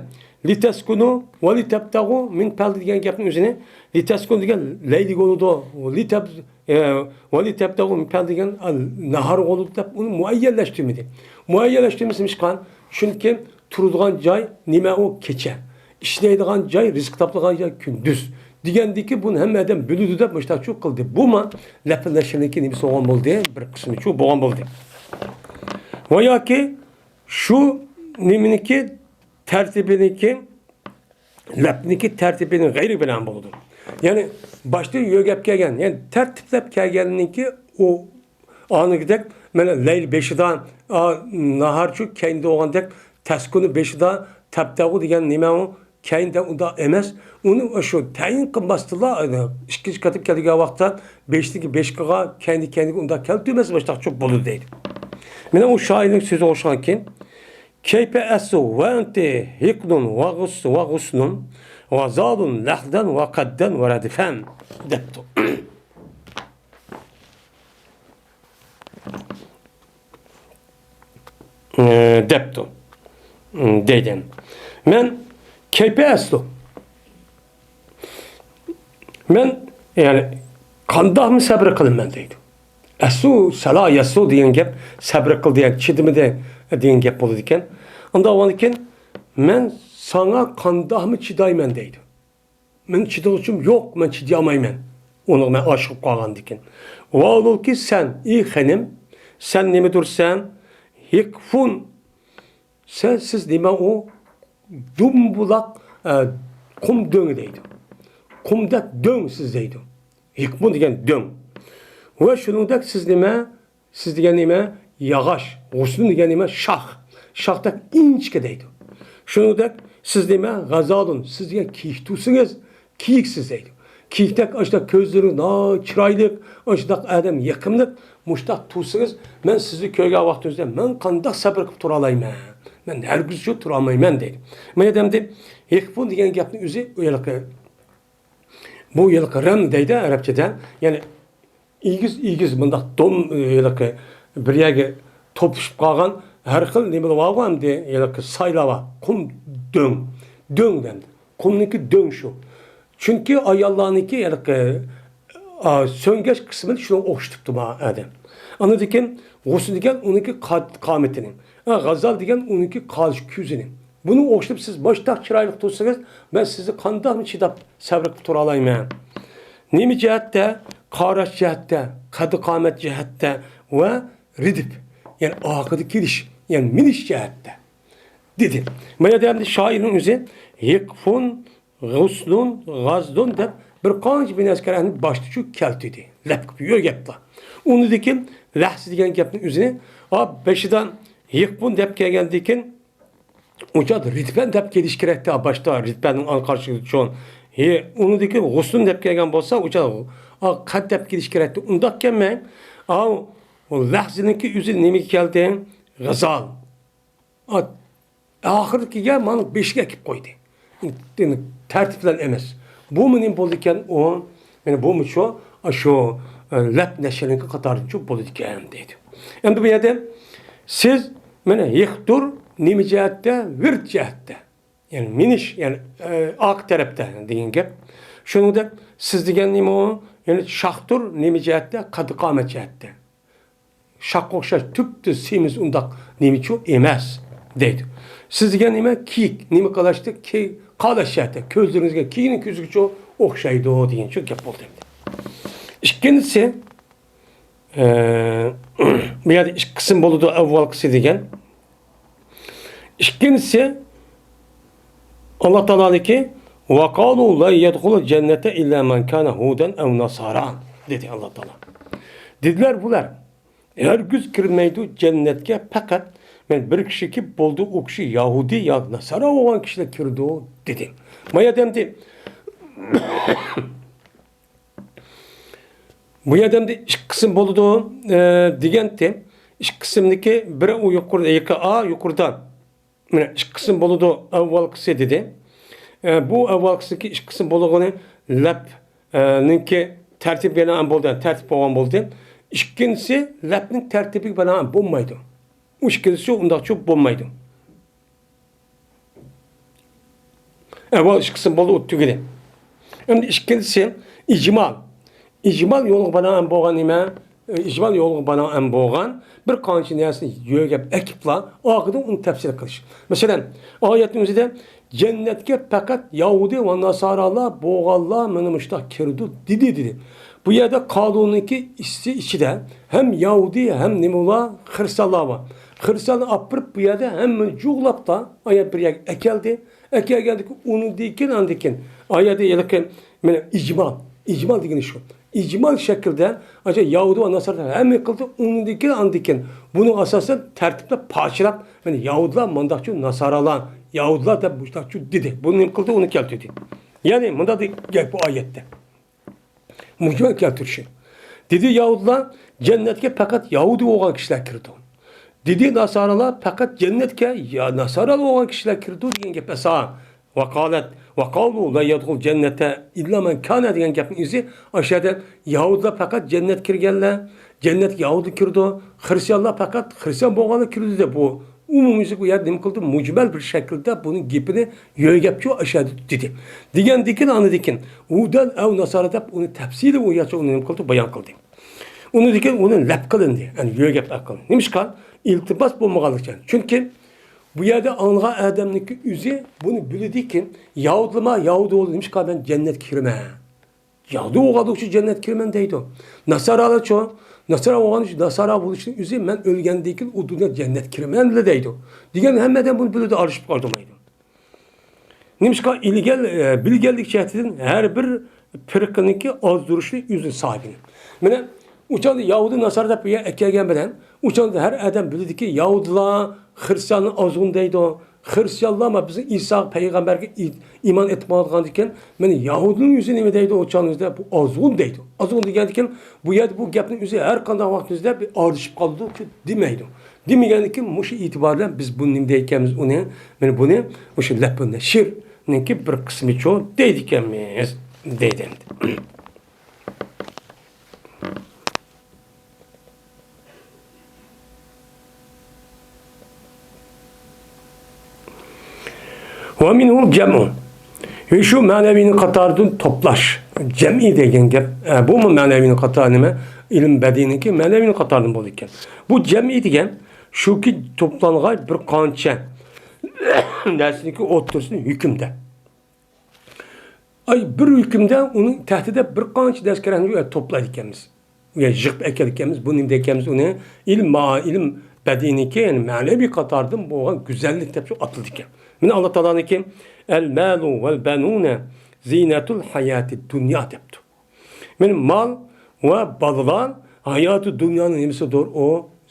«لىتەسكۇنۇ ۋە لىتەبتەغۇ مىن پەزلىھى» دېگەن گەپنىڭ ئۆزىنى، لىتەسكۇن دېگەن لەيلىگە بولىدۇ، لىتەب-، ئە، «ۋە لىتەبتەغۇ مىن پەزلىھى» دېگەن، ئە، ناھارغا بولىدۇ دەپ ئۇنى مۇئەييەنلەشتۈرمىدى. مۇئەييەنلەشتۈرمىسە نېمە ئىش قىلغان؟ چۈنكى تۇرىدىغان جاي نېمە ئۇ؟ كېچە. ئىشلەيدىغان جاي، رىزىق تاپىدىغان جاي كۈندۈز. دېگەندىكى بۇنى ھەممە ئادەم بىلىدۇ دەپ مۇشۇنداقچۇ قىلدى. بۇمۇ لەپىللەشكەندىكى نېمىسى بولغان بولدى؟ بىر قىسمىچۇ بولغان بولدى. ۋە ياكى شۇ نېمىنىكى تەرتىپىنىكى، لەپنىكى تەرتىپىنىڭ غەيرى بىلەن بولىدۇ. يەنى باشتا يۆگەپ كەلگەن، يەنى تەرتىپلەپ كەلگەننىكى ئۇ ئانىكىدەك، مانا لەيل بېشىدا، ئا، ناھارچۇ كەينىدە بولغاندەك، تەسكۇنى بېشىدا، تەبتەغۇ دېگەن نېمە ئۇ؟ كەينىدە ئۇنداق ئەمەس. ئۇنى شۇ تەيىن قىلماستىنلا، ئىككىنچى قېتىم كەلگەن ۋاقىتتا بېشىدىكى بېشىغا، كەينى كەينىگە ئۇنداق كەلتۈرمەس، مۇشۇنداقچۇ بولىدۇ دەيدۇ. مانا ئۇ شائىرنىڭ سۆزىگە ئوخشىغانكى، «كيف أسلو وأنت حقد وغص-، وغصن، غزال لحدا وقدا وردفا» دەپتۇ. ئى، دەپتۇ. ئى، دەيدۇ. مەن كيف أسلو. مەن، يەنى، قانداقمۇ سەبرى قىلىمەن دەيدۇ. ئەسلۇ، سەلا يەسلۇ دېگەن گەپ، سەبرى قىل دېگەن، چىدىمىدى دېگەن گەپ بولىدىكەن. ئۇنداق بولغاندىكىن، مەن ساڭا قانداقمۇ چىدايمەن دەيدۇ. مەن چىدىغۇچۇم يوق، مەن چىدىيالمايمەن. ئۇنىڭغا مەن ئاشىق بولۇپ قالغاندىكىن. ۋاھالبۇلكى سەن، ئى خېنىم، سەن نېمىدۇرسەن؟ ھىقفۇن. سەن، سىز نېمە ئۇ؟ دۇمبۇلاق، ئە، قۇم دۆڭى دەيدۇ. قۇمدەك دۆڭ سىز دەيدۇ. ھىقفۇن دېگەن دۆڭ. ۋە شۇنىڭدەك سىز نېمە؟ سىز دېگەن نېمە؟ ياغاچ. غۇسنۇن دېگەن نېمە؟ شاخ. شاخدەك ئىنچىكە دەيدۇ. شۇنىڭدەك سىز نېمە؟ غەزالۇن. سىز دېگەن كىيىك تۇرسىڭىز، كىيىكسىز دەيدۇ. كىيىكتەك ئاشۇنداق كۆزلىرى ناھايىتى چىرايلىق، ئاشۇنداق ئادەم يېقىملىق، مۇشۇنداق تۇرسىڭىز، مەن سىزنى كۆرگەن ۋاقتىمىزدا مەن قانداق سەبرى قىلىپ تۇرالايمەن؟ مەن ھەرگىزچۇ تۇرالمايمەن دەيدۇ. مانا ئەمدى ھېقفۇن دېگەن گەپنى ئۆزى ھېلىقى، بۇ ھېلىقى رەم دەيدۇ ئەرەبچىدە. يەنى ئېگىز-ئېگىز مۇنداق دوم، ھېلىقى بىر يەرگە توپلىشىپ قالغان ھەر خىل نېمىلەر بارغۇ ئەمدى، ھېلىقى سايلار بار. قۇم دۆڭ. دۆڭ دەمدى. قۇمنىڭكى دۆڭ شۇ. چۈنكى ئاياللارنىڭكى ھېلىقى، ئا، سۆڭگەچ قىسمىنى شۇنىڭغا ئوخشىتىپتۇ ما ئادەم. ئاندىن كېيىن غۇسن دېگەن ئۇنىڭكى قا-، قامىتىنى. ئا، غازال دېگەن ئۇنىڭكى قاش كۆزىنى. بۇنى ئوخشىتىپ سىز مۇشتاق چىرايلىق تۇرسىڭىز، مەن سىزنى قانداقمۇ چىداپ سەۋر قىلىپ تۇرالايمەن؟ نېمە جەھەتتە؟ قاراش جەھەتتە، قەد-قامەت جەھەتتە ۋە رىدىپ، يەنى ئارقىدا كېلىش، يەنى مىنىش جەھەتتە، دېدى. ما يەردە ئەمدى شائىرنىڭ ئۆزى ھېقفۇن، غۇسنۇن، غازدۇن دەپ بىر قانچە بىنەسكەرلەرنى باشتا شۇ كەلتۈردى. لەپ قىلىپ يۆگەپلا. ئۇنىڭدىن كېيىن لەھزە دېگەن گەپنى ئۆزىنى، ئا، بېشىدا ھېقفۇن دەپ كەلگەندىن كېيىن ئۇ چاغدا رىدپەن دەپ كېلىش كېرەكتى، باشتا رىدپەننىڭ ئالقارشىسى چوڭ. ھې، ئۇنىڭدىن كېيىن غۇسنۇن دەپ كەلگەن بولسا، ئۇ چاغدا، ئا، قەد دەپ كېلىش كېرەكتى. ئۇنداق كەلمەي، ئا، ئۇ لەھزىنىڭكى ئۆزى نېمىگە كەلدى؟ غىزال. ئا، ئاخىرىدا كېلگەن مانا بېشىغا ئەكىپ قويدى. يەنى تەرتىپ بىلەن ئەمەس. بۇمۇ نېمە بولىدىكەن ئۇ؟ يەنى بۇمۇ شۇ، شۇ، ئە، لەپ نەشرنىڭكى قاتارىدىن شۇ بولىدىكەن دەيدۇ. ئەمدى بۇ يەردە سىز مانا ھېقدۇر نېمە جەھەتتە؟ ۋىرد جەھەتتە. يەنى مىنىش، يەنى، ئە، ئارقا تەرەپتە دېگەن گەپ. شۇنىڭدەك سىز دېگەن نېمە ئۇ؟ يەنى شاختۇر نېمە جەھەتتە؟ قەد-قامەت جەھەتتە. شاخقا ئوخشاش تۈپتۈز سېمىز ئۇنداق نېمىچۇ ئەمەس دەيدۇ. سىز دېگەن نېمە؟ كىيىك. نېمە قىلاشتى؟ كىي-، قالاش شەرتى. كۆزلىرىڭىزگە كىيگەن كۆزۈكچۇ ئوخشايدۇ دېگەنچۇ گەپ بولدى ئەمدى. ئىككىنچىسى، ئە، بۇ يەردە ئىككى قىسىم بولىدۇ، ئەۋۋالقىسى دېگەن. ئىككىنچىسى، ئاللا تائالانىڭكى، «ۋەقالۇ لەن يەدخۇلەل جەننەتە ئىللا مەن كانە ھۇدەن ئەۋ ناسارا» دېدى ئاللا تائالا. دېدىلەر بۇلار، ھەرگىز كىرمەيدۇ جەننەتكە پەقەت، مەن بىر كىشىكى بولدى، ئۇ كىشى يەھۇدىي يا ناسارا بولغان كىشىلەر كىرىدۇ، دېدى. ما يەردە ئەمدى بۇ يەردە ئەمدى ئىككى قىسىم بولىدۇ، ئە، دېگەنتى. ئىككى قىسىمدىكى بىرى ئۇ يۇقىرىدا، يېقى-، ئا، يۇقىرىدا. مانا ئىككى قىسىم بولىدۇ، ئەۋۋالقىسى دېدى. ئە، بۇ ئەۋۋالقىسىدىكى ئىككى قىسىم بولغىنى لەپ، ئە، نىڭكى تەرتىپ بىنائەن بولدى، تەرتىپ بولغان بولدى. ئىككىنچىسى لەپنىڭ تەرتىپىگە بىنائەن بولمايدۇ. ئۇ ئىككىنچىسى ئۇنداقچۇ بولمايدۇ. ئەۋۋال ئىككى قىسىم بولدى، ئۇ تۈگىدى. ئەمدى ئىككىنچىسى ئىجمال. ئىجمال يولغا بىنائەن بولغان نېمە؟ ئىجمال يولغا بىنائەن بولغان بىر قانچە نەرسىنى يۆگەپ ئەكىپلا، ئارقىدىن ئۇنى تەپسىر قىلىش. مەسىلەن، ئايەتنىڭ ئۆزىدە، «جەننەتكە پەقەت يەھۇدىي ۋە ناسارالار بولغانلار مانا مۇشۇنداق كىرىدۇ» دېدى، دېدى. بۇ يەردە قالۇنىڭكى ئىچى-، ئىچىدە ھەم يەھۇدىي، ھەم نېمىلار، خىرىستىيانلار بار. خىرىستىياننى ئاپىرىپ، بۇ يەردە ھەممىنى جۇغلاپلا، ئايەت بىر يەرگە ئەكەلدى. ئەكەلگەندىن كېيىن، ئۇنىڭدىن كېيىن، ئاندىن كېيىن، ئايەتتە ھېلىقى، مانا، ئىجمال. ئىجمال دېگىنى شۇ. ئىجمال شەكىلدە، ئاشۇ يەھۇدىي ۋە ناسارا ھەممە قىلدى، ئۇنىڭدىن كېيىن، ئاندىن كېيىن، بۇنىڭ ئاساسىدا تەرتىپلەپ، پارچىلاپ، مانا، يەھۇدىيلار مۇنداقچۇ، ناسارالار، يەھۇدىيلار دەپ مۇشۇنداقچۇ دېدى. بۇنى نېمە قىلدى؟ ئۇنى كەلتۈردى. يەنى، مۇنداق دېگەن گەپ بۇ ئايەتتە. مۇجمەل كەلتۈرۈشى. دېدى يەھۇدىيلار، جەننەتكە پەقەت يەھۇدىي بولغان كىشىلەر كىرىدۇ. دېدى ناسارالار، پەقەت جەننەتكە يا ناسارا بولغان كىشىلەر كىرىدۇ دېگەن گەپ ئەسا. ۋەقالەت، ۋەقالۇ لا يەدخۇل جەننەتە ئىللا مەن كانە دېگەن گەپنىڭ ئۆزى ئاشۇ يەردە يەھۇدىيلار پەقەت جەننەت كىرگەنلەر، جەننەتكە يەھۇدىي كىرىدۇ، خىرىستىيانلار پەقەت خىرىستىيان بولغانلار كىرىدۇ دەپ بۇ ئومۇميۈزلۈك ئۇ يەردە نېمە قىلدى؟ مۇجمەل بىر شەكىلدە بۇنىڭ گېپىنى يۆگەپچۇ ئاشۇ يەردە دېدى. دېگەندىكىن، ئاندىن كېيىن، ھۇدەن ئەۋ ناسارا دەپ ئۇنى تەپسىلىي ئۇ يەرچە ئۇنى نېمە قىلدى؟ بايان قىلدى. ئۇنىڭدىن كېيىن ئۇنى لەپ قىلىندى، يەنى يۆگەپ قىلىندى. نېمىشقا؟ ئىلتىپات بولمىغانلىقى ئۈچۈن. چۈنكى بۇ يەردە ئاڭلىغان ئادەمنىڭكى ئۆزى بۇنى بىلىدىكى، يەھۇدىيلارمۇ يەھۇدىي بولدى، نېمىشقا مەن جەننەتكە كىرىمەن؟ يەھۇدىي بولغانلىقى ئۈچۈن جەننەتكە كىرىمەن دەيدۇ. ناسارالارچۇ؟ ناسارا بولغان ئۈچۈن، ناسارا بولۇشنىڭ ئۆزى مەن ئۆلگەندىن كېيىن ئۇ دۇنيادا جەننەتكە كىرىمەن دەيدۇ. دېگەن ھەممە ئادەم بۇنى بىلىدۇ، ئارىلىشىپ قالدۇرمايدۇ. نېمىشقا ئىلگەل، ئە، بىلگەنلىك جەھەتتىن ھەر بىر پىرقىنىڭكى ئازدۇرۇشى ئۆزىنىڭ ساھىبىنى. مانا، ئۇچاندا يەھۇدىي ناسارا دەپ بۇ يەرگە ئەكەلگەن بىلەن، ئۇچاندا ھەر ئادەم بىلىدىكى، يەھۇدىيلار خىرىستىياننى ئازغۇن دەيدۇ. خىرىستىيانلار ما بىزنىڭ ئىسا پەيغەمبەرگە ئى-، ئىمان ئېيتمايدىغاندىكىن، مانا، يەھۇدىينىڭ ئۆزى نېمە دەيدۇ؟ ئۇچاندا بۇ ئازغۇن دەيدۇ. ئازغۇن دېگەندىكىن، بۇ يەردە بۇ گەپنىڭ ئۆزى ھەر قانداق ۋاقىتتا بىر ئارىلىشىپ قالىدۇ، دېمەيدۇ. دېمىگەندىكىن، مۇشۇ ئېتىبار بىلەن بىز بۇنى نېمە دەيدىكەنمىز ئۇنى؟ مانا بۇنى مۇشۇ لەپۇن نەشر، نىڭكى بىر قىسمىچۇ دەيدىكەنمىز، دەيدۇ ئەمدى. ۋە مىنھۇل جەمئۇ. ۋە شۇ مەنەۋىنىڭ قاتارىدىن توپلاش. جەمئىي دېگەن گەپ، ئە، بۇمۇ مەنەۋىنىڭ قاتارى نېمە؟ ئىلىم بەدىئىنىڭكى مەنەۋىنىڭ قاتارىدىن بولىدىكەن. بۇ جەمئىي دېگەن شۇكى، توپلانغان بىر قانچە نەرسىنىڭكى ئوتتۇرىسىنى ھۆكۈمدە. ئاي، بىر ھۆكۈمدە ئۇنىڭ تەھتىدە بىر قانچە دەسكەرەنى توپلايدىكەنمىز. يا يىغىپ ئەكېلىدىكەنمىز. بۇ نېمە دەيدىكەنمىز ئۇنى؟ ئىلىم، ئىلىم بەدىئىنىڭكى، يەنى مەنىۋى قاتاردىن بولغان گۈزەللىك دەپ شۇ ئاتىلىدىكەن. مانا ئاللا تائالانىڭكى، «ئەل مالۇ ۋەل بەنۇنە زىنەتۇل ھاياتىد دۇنيا» دەپتۇ. مانا مال ۋە بالىلار ھاياتى دۇنيانىڭ نېمىسىدۇر؟ ئۇ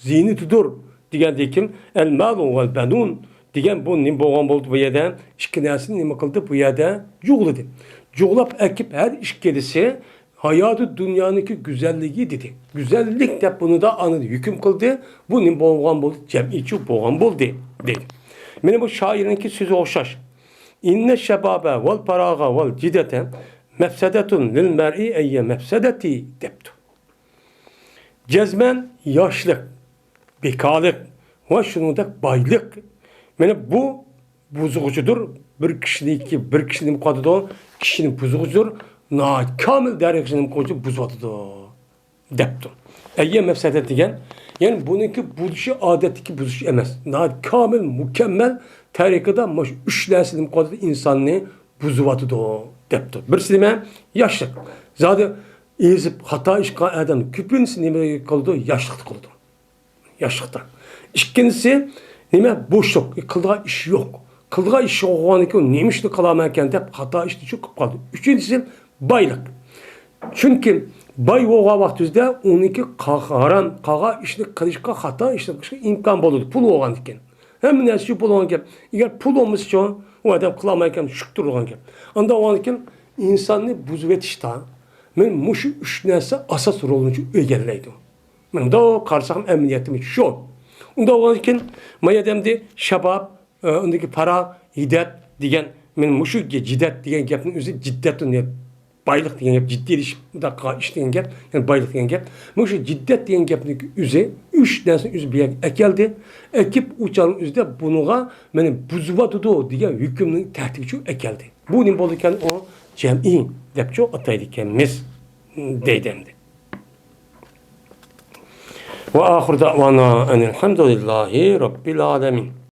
زىنىتىدۇر دېگەندىن كېيىن، «ئەل مالۇ ۋەل بەنۇن» دېگەن بۇ نېمە بولغان بولدى بۇ يەردە؟ ئىككى نەرسىنى نېمە قىلدى؟ بۇ يەردە جۇغلىدى. جۇغلاپ ئەكىپ ھەر ئىككىلىسى ھاياتى دۇنيانىڭكى گۈزەللىكى دېدى. گۈزەللىك دەپ بۇنى دا ئاندىن ھۆكۈم قىلدى. بۇ نېمە بولغان بولدى؟ جەمئىيچۇ بولغان بولدى، دېدى. مانا بۇ شائىرنىڭكى سۆزى ئوخشاش. «ئىننە شەبابە ۋەل پاراغە ۋەل جىدەتە مەفسەدەتۇن لىل مەرئى ئەييە مەفسەدەتى» دەپتۇ. جەزمەن ياشلىق، بىكارلىق ۋە شۇنىڭدەك بايلىق. مانا بۇ بۇزغۇچىدۇر. بىر كىشىنىڭكى، بىر كىشىنى نېمە قىلىۋاتىدۇ؟ كىشىنى بۇزغۇچىدۇر. ناھايىتى كامىل دەرىجىدە نېمە قىلغۇچى؟ بۇزۇۋاتىدۇ، دەپتۇ. ئەييە مەفسەدەت دېگەن، يەنى بۇنىڭكى بۇزۇشى ئادەتتىكى بۇزۇش ئەمەس. ناھايىتى كامىل، مۇكەممەل تەرىقىدە مۇشۇ ئۈچ نەرسە نېمە قىلىۋاتىدۇ؟ ئىنساننى بۇزۇۋاتىدۇ، دەپتۇ. بىرسى نېمە؟ ياشلىق. زادى ئېزىپ، خاتا ئىش قىلغان ئادەم كۆپىنچىسى نېمە قىلىدۇ؟ ياشلىقتا قىلىدۇ. ياشلىقتا. ئىككىنچىسى نېمە؟ بوشلۇق. قىلىدىغان ئىش يوق. قىلىدىغان ئىش يوق بولغاندىكىن، نېمە ئىشنى قىلامەنكەن دەپ خاتا ئىشنى شۇ قىلىپ قالىدۇ. ئۈچىنچىسى بايلىق. چۈنكى باي بولغان ۋاقتىمىزدا ئۇنىڭكى قا-، ھارام قىلغان ئىشنى قىلىشقا، خاتا ئىشنى قىلىشقا ئىمكان بولىدۇ، پۇل بولغاندىكىن. ھەممە نەرسە شۇ پۇل بولغان گەپ. ئەگەر پۇل بولمىسىچۇ، ئۇ ئادەم قىلالمايدىكەن، شۇ تۇرىدىغان گەپ. ئانداق بولغاندىكىن ئىنساننى بۇزۇۋېتىشتا، مانا مۇشۇ ئۈچ نەرسە ئاساس رولنى شۇ ئىگىلەيدۇ. مۇنداق قارىساق ئەمەلىيەتتىمۇ شۇ. ئۇنداق بولغاندىكىن، ما يەردە ئەمدى شەباب، ئە، ئۇندىكى پاراغ، ھىدەت دېگەن، مانا مۇشۇ جىدەت دېگەن گەپنىڭ ئۆزى جىددەتۇن، بايلىق دېگەن گەپ، جىددىيلىشىپ مۇنداق قىلغان ئىش دېگەن گەپ، يەنى بايلىق دېگەن گەپ. مۇشۇ جىددەت دېگەن گەپنىڭ ئۆزى، ئۈچ نەرسىنى ئۆزى بۇ يەرگە ئەكەلدى. ئەكىپ ئۇ چاغنىڭ ئۆزىدە بۇنىڭغا مانا بۇزۇۋاتىدۇ دېگەن ھۆكۈمنىڭ تەھتىگىچۇ ئەكەلدى. بۇ نېمە بولىدىكەن؟ ئۇ جەمئىي دەپچۇ ئاتايدىكەنمىز، دەيدۇ ئەمدى. ۋە ئاخىر دەۋانا ئەنىل ھەمدۇلىللاھى رەببىل ئالەمىن.